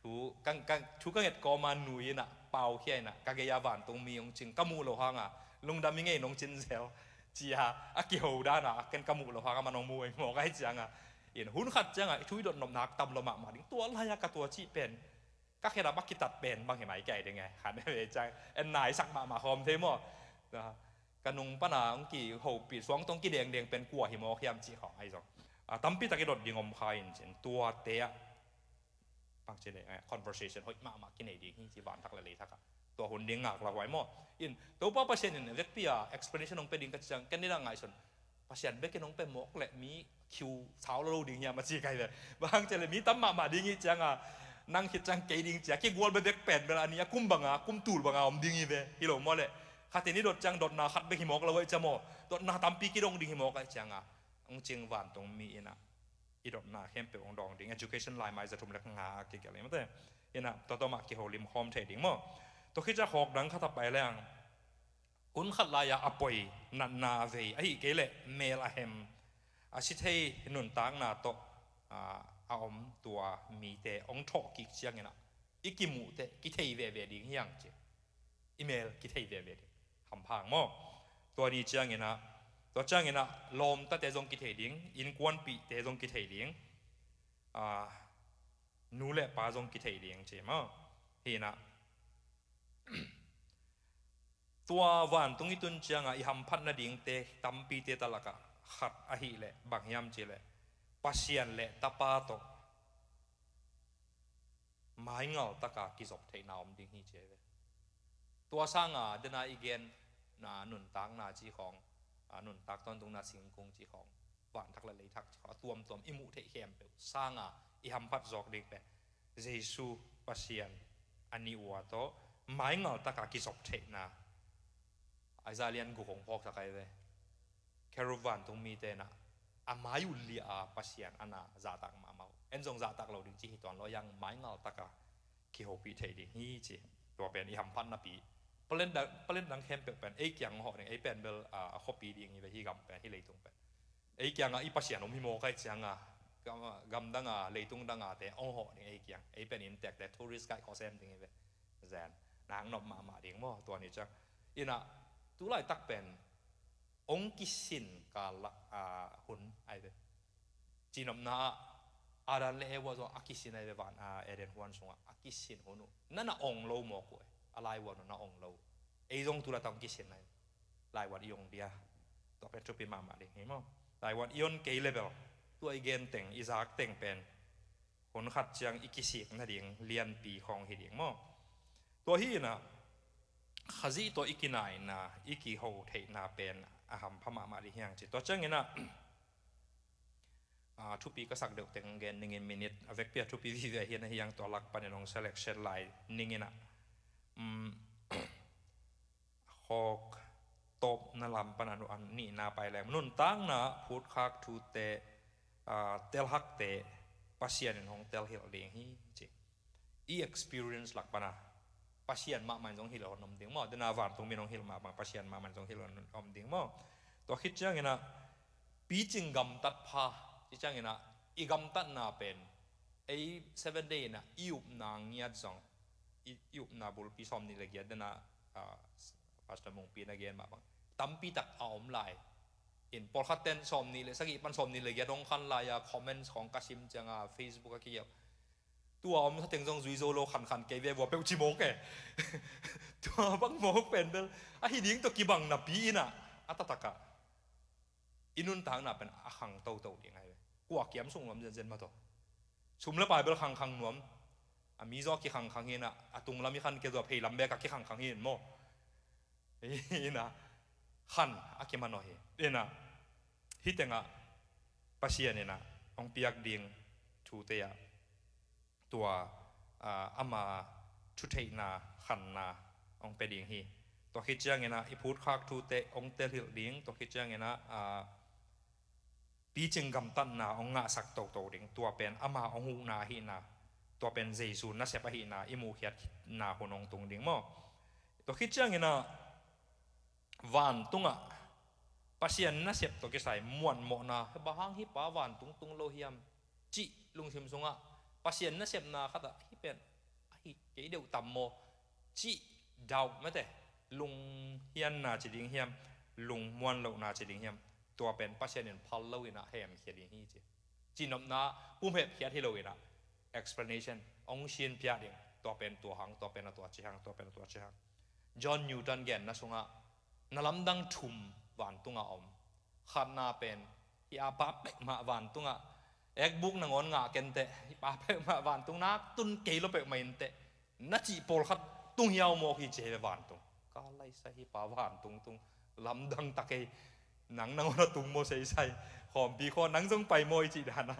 thu ka ka thu ka nget kawma nui ina pau khia ina ka gei a vantung mi hong cing ka muh lo hanga lungdam i ngei nong cin zel cia a kiho dana a ken ka muh lo hanga man hong mu ei mawk ai cianga in hun khat cianga i thu i dotnop nak tam lo mahmah ding tua laia ka tua cih pen ka khedap a kitat pen bang hi mai kei ding e khat vei ciang en naisak mahmah khawm thei maw. Ka nung pana hong kihopih suang tong kidengdeng pen kua hi mawk hiam cih khawng ai zong a tampi tak i dot ding om kha in cin tuate ah bangci le conversation hoih mahmah kinei ding hi ci vanthak le leithak ah. Tua hun ding ngak la huai maw. In Topa Pasian in vekpi a explanation hong pe ding ka ci ciang ken ni dang ngaihsun. Pasian bekin hong pe mawk le mi khiu sau lo lo ding hiam a ci kai ve. Bangci le mi tam mahmah ding hi cianga nang khit ciang kei ding cia kigual bebek pen bel a ni a kum banga kum tul banga om ding hi ve hi lo maw le. Khatin i dot ciang dotna khat bek hi mawk lo huai cia maw. Dotna tampi kidong ding hi mawk ai cianga hong cing vantung mi ina i dotna khempeuh hong dawng ding. Education lai mai za thum le nga a kigelh hi mate. Ina tua tawmah kiholim khawm thei ding maw. Tua khit ciah khawk dang khat a pai leng hun khat lai-a a poi natna a vei ahi kei leh mel a hem a si thei nuntakna tawh a om tua mite hong thawh kik ciangin ah i kimuh teh kithei veve ding hiang ci. I mel kithei veve ding hampha ang maw. Tua ni ciangin ah tua ciangin ah lawmtate zong kithei ding, innkuanpihte zong kithei ding, nu le pa zong kithei ding ci maw. Hi in ah tua vantung i tun ciangah i hamphat nadingte tampite ta lakah khat ahih leh bang hiam cih leh Pasian le Tapa tawh maingal taka kizop theihna om ding hi ci hi ve. Tua sanga dena i gen nuntakna ci khawng, nuntak tawntungna singkung ci khawng, vanthak le leithak ci khawng a tuamtuam i muh theih khempeuh sanga i hamphat zawk ding pen Jesu Pasian a ni ua tawh maingal taka kizop theihna Isaiah lian guk hong phawksak ahi ve. Kherub vantung mite na a mai uh liah a Pasian a na zahtak mahmah uh. En zong zahtak lo ding ci hi tuan lo, yang maingal taka kihopih thei ding hi ci. Tua pen i hamphatnapi. Plan dang, plan dang khempeuh pen ei kiang hawh ding, ei pen bel a, a khuapi ding hi ve, hi gam pen, hi leitung pen. Ei kiangah i Pasian om hi maw kai cianga gam, gam danga leitung danga te ong hawh ding ei kiang. Ei pen inntekte tourist guide khawsem ding hi ve. Zen nang nop mahmah ding maw tua ni ciang. Ina tulaitak pen ong kisin kal la a, hun ai ve. Cinopna ah Adam le Eva zong a kisin ai ve, van a Eden huan sungah a kisin hun uh. Na na ong lo mawk uh e. A laivuan uh na ong lo. Ei zong tulaitak ong kisin ai ve. Laivuan i ong dia. Tua pen thupi mahmah ding hi maw. Laivuan i on kei level tua i gen teng, i zak teng pen hun khat ciang i kisik nading lianpi khawng hi ding maw. Tua hi ina Khazih tua i kinaina, i kiho theihna pen a hampha mahmah ding hiang ci. Tua ciang ina a, thupi ka sak deuh teng gen ningin minit a vekpi a thupi vive hi na hiang tua lak panin ong selection lai ningina. Um, khawk tawpna lam pan a nihna pai leng nuntakna phutkhak thute, a, telhakte Pasian in hong telhilh ding hi ci. I experience lak pana Pasian mahmah in zong hilh hon om ding maw. Dena vantung min hong hilh mahmah, Pasian mahmah in zong hilh hon om ding maw. Tua khit ciangina picing gamtat pha ci ciangina i gamtatna pen ei seven day ina i upna ngiat zong i, i upna bulpi sawm nih le giat dena, a, Pastor Mungpi na gen mah bang tampi tak a om lai. In pawlkhat ten sawm nih le sagih pan sawm nih le giat hong khan lai a comments khawng ka sim cianga Facebook a kigiau. Tua om sateng zong zui zo lo khankhan kei ve vua peuh ci mawk e. Tua bang mawk pen bel ahi ding tawh kibang napi ina a taktakah i nuntakna pen a khang toto ding ahi ve. Kua kiam sung nuam zenzen mah tawh. Sum le pai bel khangkhang nuam. A mi zaw a kikhangkhang hi ina a tunglam i khan kei zaw pheilam bek a kikhangkhang hi in maw. Ina khan a kimanawh hi. Ina hih tengah Pasian ina hong piak ding thute ah tua, a, ama thutheihna khanna hong pia ding hi. Tua khit ciangina i phutkhak thute hong telhilh ding, tua khit ciangina, a, picing gamtatna hong ngahsak toto ding, tua pen ama hong huhna ahihna, tua pen Jesu nasep ahihna i muhkhiatna hun hong tung ding maw. Tua khit ciangina vantungah Pasian nasep tawh kisai muanmawhna, bang hang hih pa vantung tung lo hiam cih lungsim sungah Pasian nasepna khatah hih pen ahi kei deuh tam maw cih doubt mate, lunghianna ci ding hiam, lungmuan lohna ci ding hiam, tua pen Pasian in phal lo ina hemkhia ding hi ci. Cinopna pum hepkhiat hi lo ina explanation hong sinpia ding, tua pen tua hang, tua pen a tua ci hang, tua pen a tua ci hang. John Newton genna sungah na lamdang thum vantungah om. Khatna pen hih a pa peuhmah vantungah ekbuk nangawn ngah kenteh, hih pa peuhmah vantung nak tun kei lo peuhmah inteh, na cih pawlkhat tung hiau mawk hi ci hi ve vantung. Ka laisa hih pa vantung tung lamdang ta kei. Nang nangawn a tung maw seisai khawmpi khaw, nang zong pai maw i cih dana,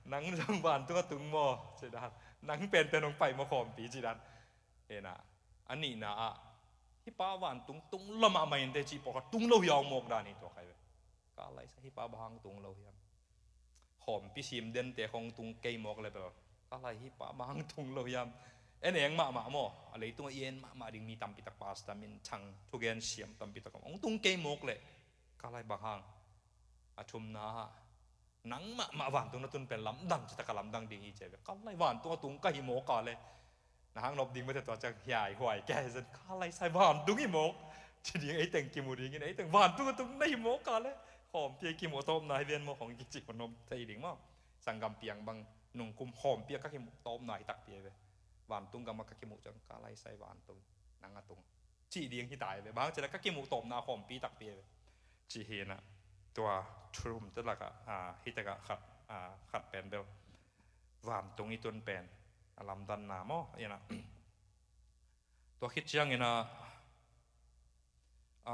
nang zong vantung a tung maw cih dan, nang penpen hong pai maw khawmpi cih dan. Hena a nihna ah hih pa vantung tung lo mahmah inteh cih pawlkhat tung lo hiau mawk dan hi tua khai ve. Ka laisa hih pa bang hang tung lo hiam? Khawmpi sim dente khong tung kei mawk le bel ka lai hih pa bang hang tung lo hiam? En eng mahmah maw? A leitungah i en mahmah ding mi tampitak, pastor minthang thugen siam tampitak hong tung kei mawk le ka lai bang hang? A thumna ah nang mahmah vantung na tun pen lamdang cita ka lamdang ding hi ci ve. Ka lai vantung a tung ka hi mawk a le na hang nop ding mate tua ciang hiai huai kia hi zen ka lai sai vantung hi mawk ci ding, ei teng kimu dingin ei teng vantung a tung na hi mawk a le khawmpi ei kimu tawpna hi ven maw khong kici hon nop thei ding maw. Sanggam piang bang nungkum khawmpi a ka kimu tawpna hi takpi ve. Vantung gam a ka kimu ciang ka lai sai vantung nang a tung cih ding hi ta ve. Bang cila ka kimuh tawpna khawmpi takpi ve. Cih hi na tua thurumte lakah, a, hi takah khat, a, khat pen bel vantung i tun pen a lamdanna maw ina. Tua khit ciangina, a,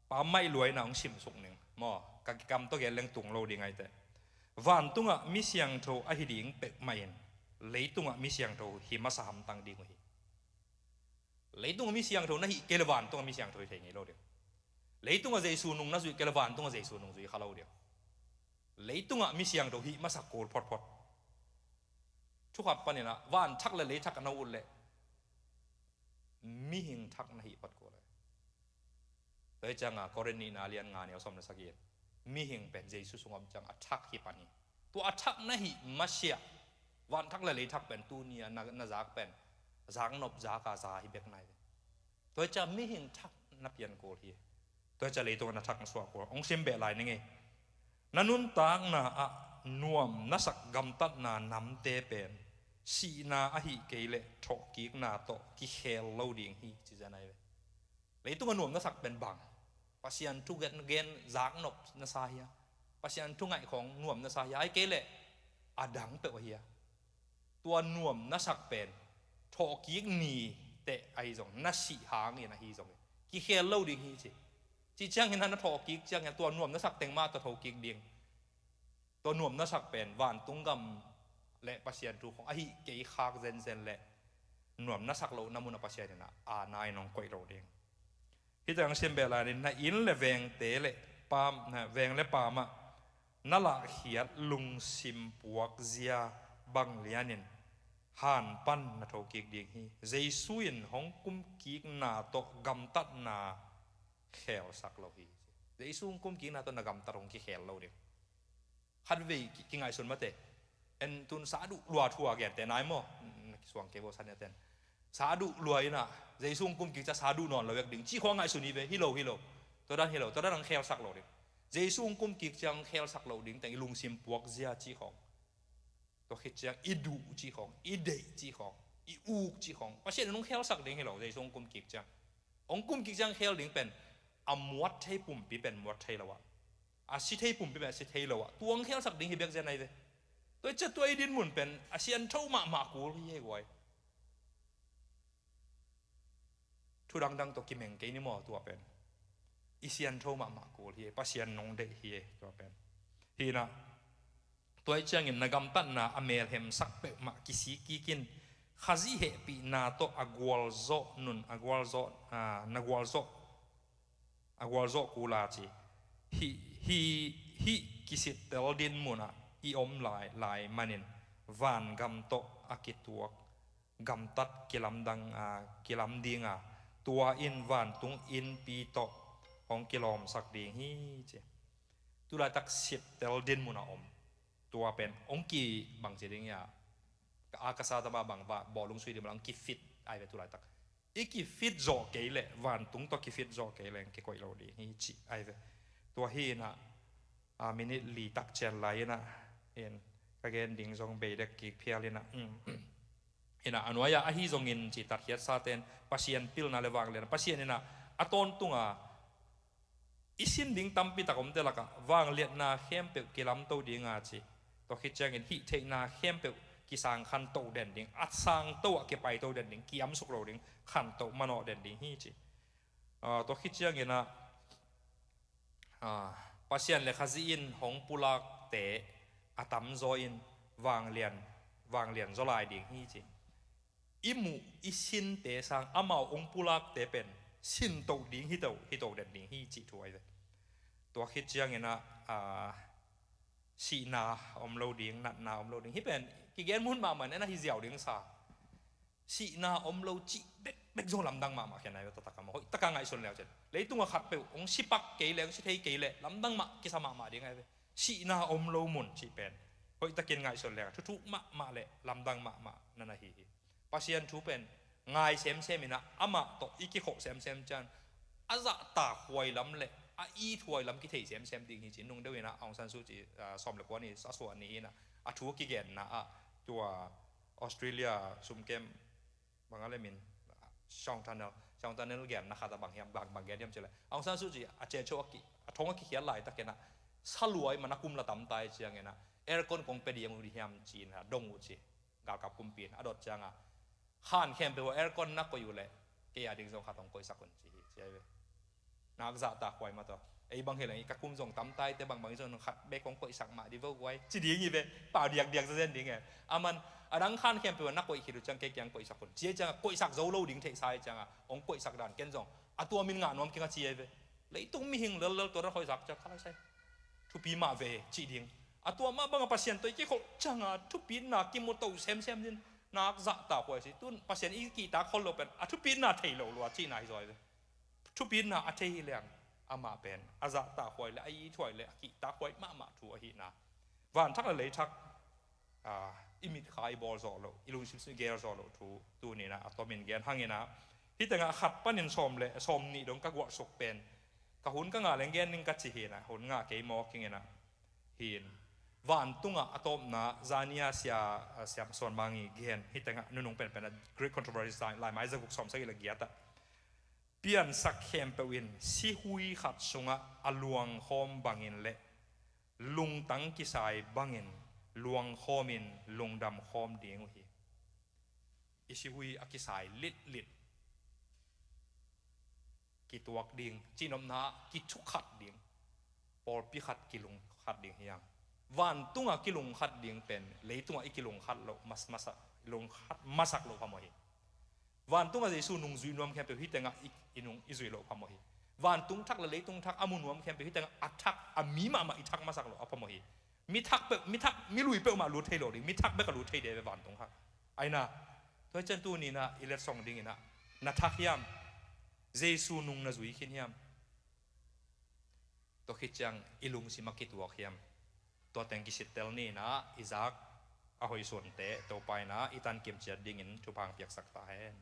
pa maih luaina hong simsuk ning maw, ka kikam tawh gen leng tung lo ding aite. Vantungah mi siangtho ahi ding pekmah in leitungah mi siangtho hi masa hamtang ding uh hi. Leitungah mi siangtho na hih kei le vantungah mi siangtho hi thei ngei lo ding. Leitungah Jesu nung na zuih kei leh vantungah Jesu nung zui kha lo ding. Leitungah mi siangtho hih masak kul photphot. Thukhat paninah van thak le lei thak a na ut leh mihing thak na hih phot kul e. Tua hi cianga Korin nihna lian nga neu sawm le sagih in mihing pen Jesu sung om ciang a thak hi pan hi. Tua a thak na hih masiah van thak le lei thak pen tuni a na, na zak pen zaknop zaka za hi bek nai ve. Tua hi ciang mihing thak na pian kul hi. Tua hi ciang leitungah na thak na suah kul. Hong sim beh lai ning ei. Na nuntakna ah nuam na sak gamtatna namte pen sihna ahih kei leh thawhkikna tawh kikhel lo ding hi ci zen ai ve. Leitungah nuam na sak pen bang? Pasian thu gen, gen zaknop na sa hia? Pasian thu ngaihkhawng nuam na sa hia? Ahih kei leh a dang peuh a hia? Tua nuam na sak pen thawhkik ni teh ahi zong na sih hangin ahi zongin kikhel lo ding hi ci. Ci ciangin na thawhkik ciangin tua nuam na sak teng mah tawh thokik ding. Tua nuam na sak pen vantung gam le Pasian thu khong ahi kei khak zenzen le nuam na sak loh na munah Pasian inah a nai nong koih lo ding. Hih teng sim beh lai ning, na inn le vengte le pam, na veng le pamah na lahkhiat lungsim puakzia bang lianin han pan na thokik ding hi. Jesu in hong kumkikna tawh gamtatna khelsak lo hi. Jesu hong kumkikna tawh na gamtat hong kikhel lo ding. Khatvei ki, kingaihsun mate. En tun sa duh lua thu a gente nai maw? Na kisuang kei vo sa nia ten. Sa duh lua inah Jesu hong kumkik ciang sa duh nawn lo vek ding cih khawng ngaihsun hi ve. Hi lo, hi lo. Tua dan hi lo. Tua dan hong khelsak lo ding. Jesu hong kumkik ciang hong khelsak lo ding teng i lungsim puakzia cih khawng. Tua khit ciang i duh cih khawng, i deih cih khawng, i uk cih khawng Pasian in hong khelsak ding hi lo. Jesu hong kumkik ciang, hong kumkik ciang khel ding pen a muat thei pumpi pen muat thei lo ah, a si thei pumpi pen a si thei lo ah, tua hong khelsak ding hi bek zen ai ve. Tua i ciah tua i dinmun pen a siantho mahmah kul hi hei guai. Thu dangdang tawh kimeng kei ni maw tua pen? I siantho mahmah kul hi, Pasian nong deih hi tua pen. Hinah tua i ciangin na gamtatna a melhemsak peuhmah kisik kikin Khazih hehpihna tawh a gualzawh nun, a gualzawh, a, na gualzawh, a gualzawh kula ci. Hih, hih, hih kisittel dinmunah i om lai, lai manin vangam tawh a kituak gamtat kilamdang, a, kilam dinga tua in vantung innpi tawh hong kilawmsak ding hi ci. Tulaitak sittel dinmunah om. Tua pen hong ki bangci ding ia, ka a ka sa tama bang va bawlung sui ding malah hong kifit ai ve tulaitak. I kifit zawh kei leh vantung tawh kifit zawh kei leh hong kikoih lo ding hi ci ai ve. Tua hi inah, a, minit li tak cian lai inah in ka gen ding zong bei dek kik phial inah, um, inah a nuai-ah ahi zongin ci tatkhiat saten Pasian pilna le vanglian Pasian inah a tawntunga i sin ding tampi tak omte lakah vangliatna khempeuh kilamto dinga ci. Tua khit ciangin hih theihna khempeuh kisang khanto den ding, a sangto ah kipaito den ding, kiamsuk lo ding, khanto manawh den ding hi ci. A, tua khit cianginah, a, Pasian le Khazih in hong pulakte a tamzaw in vanglian, vanglian zaw lai ding hi ci. I muh i sinte sang amau hong pulakte pen sintoh ding hito, hito den ding hi cih thu ai ve. Tua khit cianginah, a, sihna om lo ding, natna om lo ding. Hih pen kigen mun mahmah in en ahi ziau ding sa. Sihna om lo cih bekbek zong lamdang mahmah khian ai ve, taktak a maw. Hoih taka ngaihsun leu cin. Leitungah khatpeuh hong sipak kei leh, hong si thei kei leh lamdang mah kisa mahmah ding ai ve. Sihna om lo mun cih pen hoih takin ngaihsun leu a thuthuk mahmah le lamdang mahmah nan ahi hi. Pasian thu pen ngai semsem inah amah tawh i kikhawh semsem cian a zahtak huai lam le a it huai lam kithei semsem ding hi ci. Nung deuh inah Aung San Suu Kyi, a, sawm le kua ni a suah ni inah a thu kigenna ah tua Australia sumkem bang a le min Shawng Tunnel, Shawng Tunnel genna khat a bang hiam, bang, bang gen hiam cileh Aung San Suu Kyi a cecho a ki, a thong a kikhiat laitak inah saluai man a kum la tamtai cianginah aircon kong pe ding uh di hiam ci inah dong uh ci. Galkap kumpi in a dot cianga khan khempeuh aircon na koih uh leh kei a ding zong khat hong koihsak un ci hi ci ai ve. Nak zahtak huai mah tawh. Ei bang hi leng i ka kum zong tamtaite bangbang i zong khat bek kong koihsak mah di vo guai ci ding hi ve. Pau diakdiak zazen ding e. A man a dang khan khempeuh na koih khit uh ciang kei kiang koihsak un ci ai cianga koihsak zo lo ding theihsa ai cianga hong koihsak dan ken zong a tua min ngah nuam keng a ci ai ve. Leitung mihing lellel tua dan hoih zak ciang kha lai sai. Thupi mah ve cih ding. A tua mah bangah Pasian tawh i kikholh ciangah thupitna kimu to semsem ding. Nak zahtakhuai si. Tun Pasian i kihtak khol lo pen a thupitna thei lo lua cihna hi zaw hi ve. Thupitna a thei hi leng amah pen a zahtakhuai le a ithuai le a kihtakhuai mahmah thu ahihna. Vanthak le leithak, ah, i mitkha i bawl zawh loh, i lungsim sung i geel zawh loh thu tuni-in ah a tomin gen hangin ah, hih tengah khat panin sawm le sawm nih dong ka guahsuk pen, ka hun ka ngah leng gen ning ka ci hi-in ah, hun ngah kei mawk ing in ah, hi-in vantungah a tawpna, zani-a sia, ah, Siam Suan Mang i gen, hih tengah nunung penpen a Great Controversy, laimai zaguk sawmsagih le giat ah, piansak khempeuh in sihui khat sungah a luangkhawm bangin le lungtang kisai bangin luangkhawmin lungdamkhawm ding uh hi. I sihui a kisai litlit kituak ding, cihnopna kithukhat ding, pawlpi khat kilungkhat ding hiam? Vantungah kilungkhat ding pen leitungah i kilungkhat loh mas-, masak, lungkhat masak loh phamawh hi. Vantungah Jesu nungzui nuam khempeuh hih tengah i, i nung i zuih loh phamawh hi. Vantung thak le leitung thak a mu nuam khempeuh hih tengah a thak, a mi mahmah i thak masak loh a phamawh hi. Mi thak peuh, mi thak, mi lui peuhmah lut thei lo ding, mi thak bek a lut thei ding ve vantung kha. Aina, tua hi ciang tuni-in ah i letsong dingin ah, na thak hiam? Jesu nung na zui khin hiam? Tua khit ciang i lungsim a kituak hiam? Tua teng kisittel ni-in ah i zak a hoih sunte Topa in ah i tankim ciat dingin thupha hong piaksak ta hen.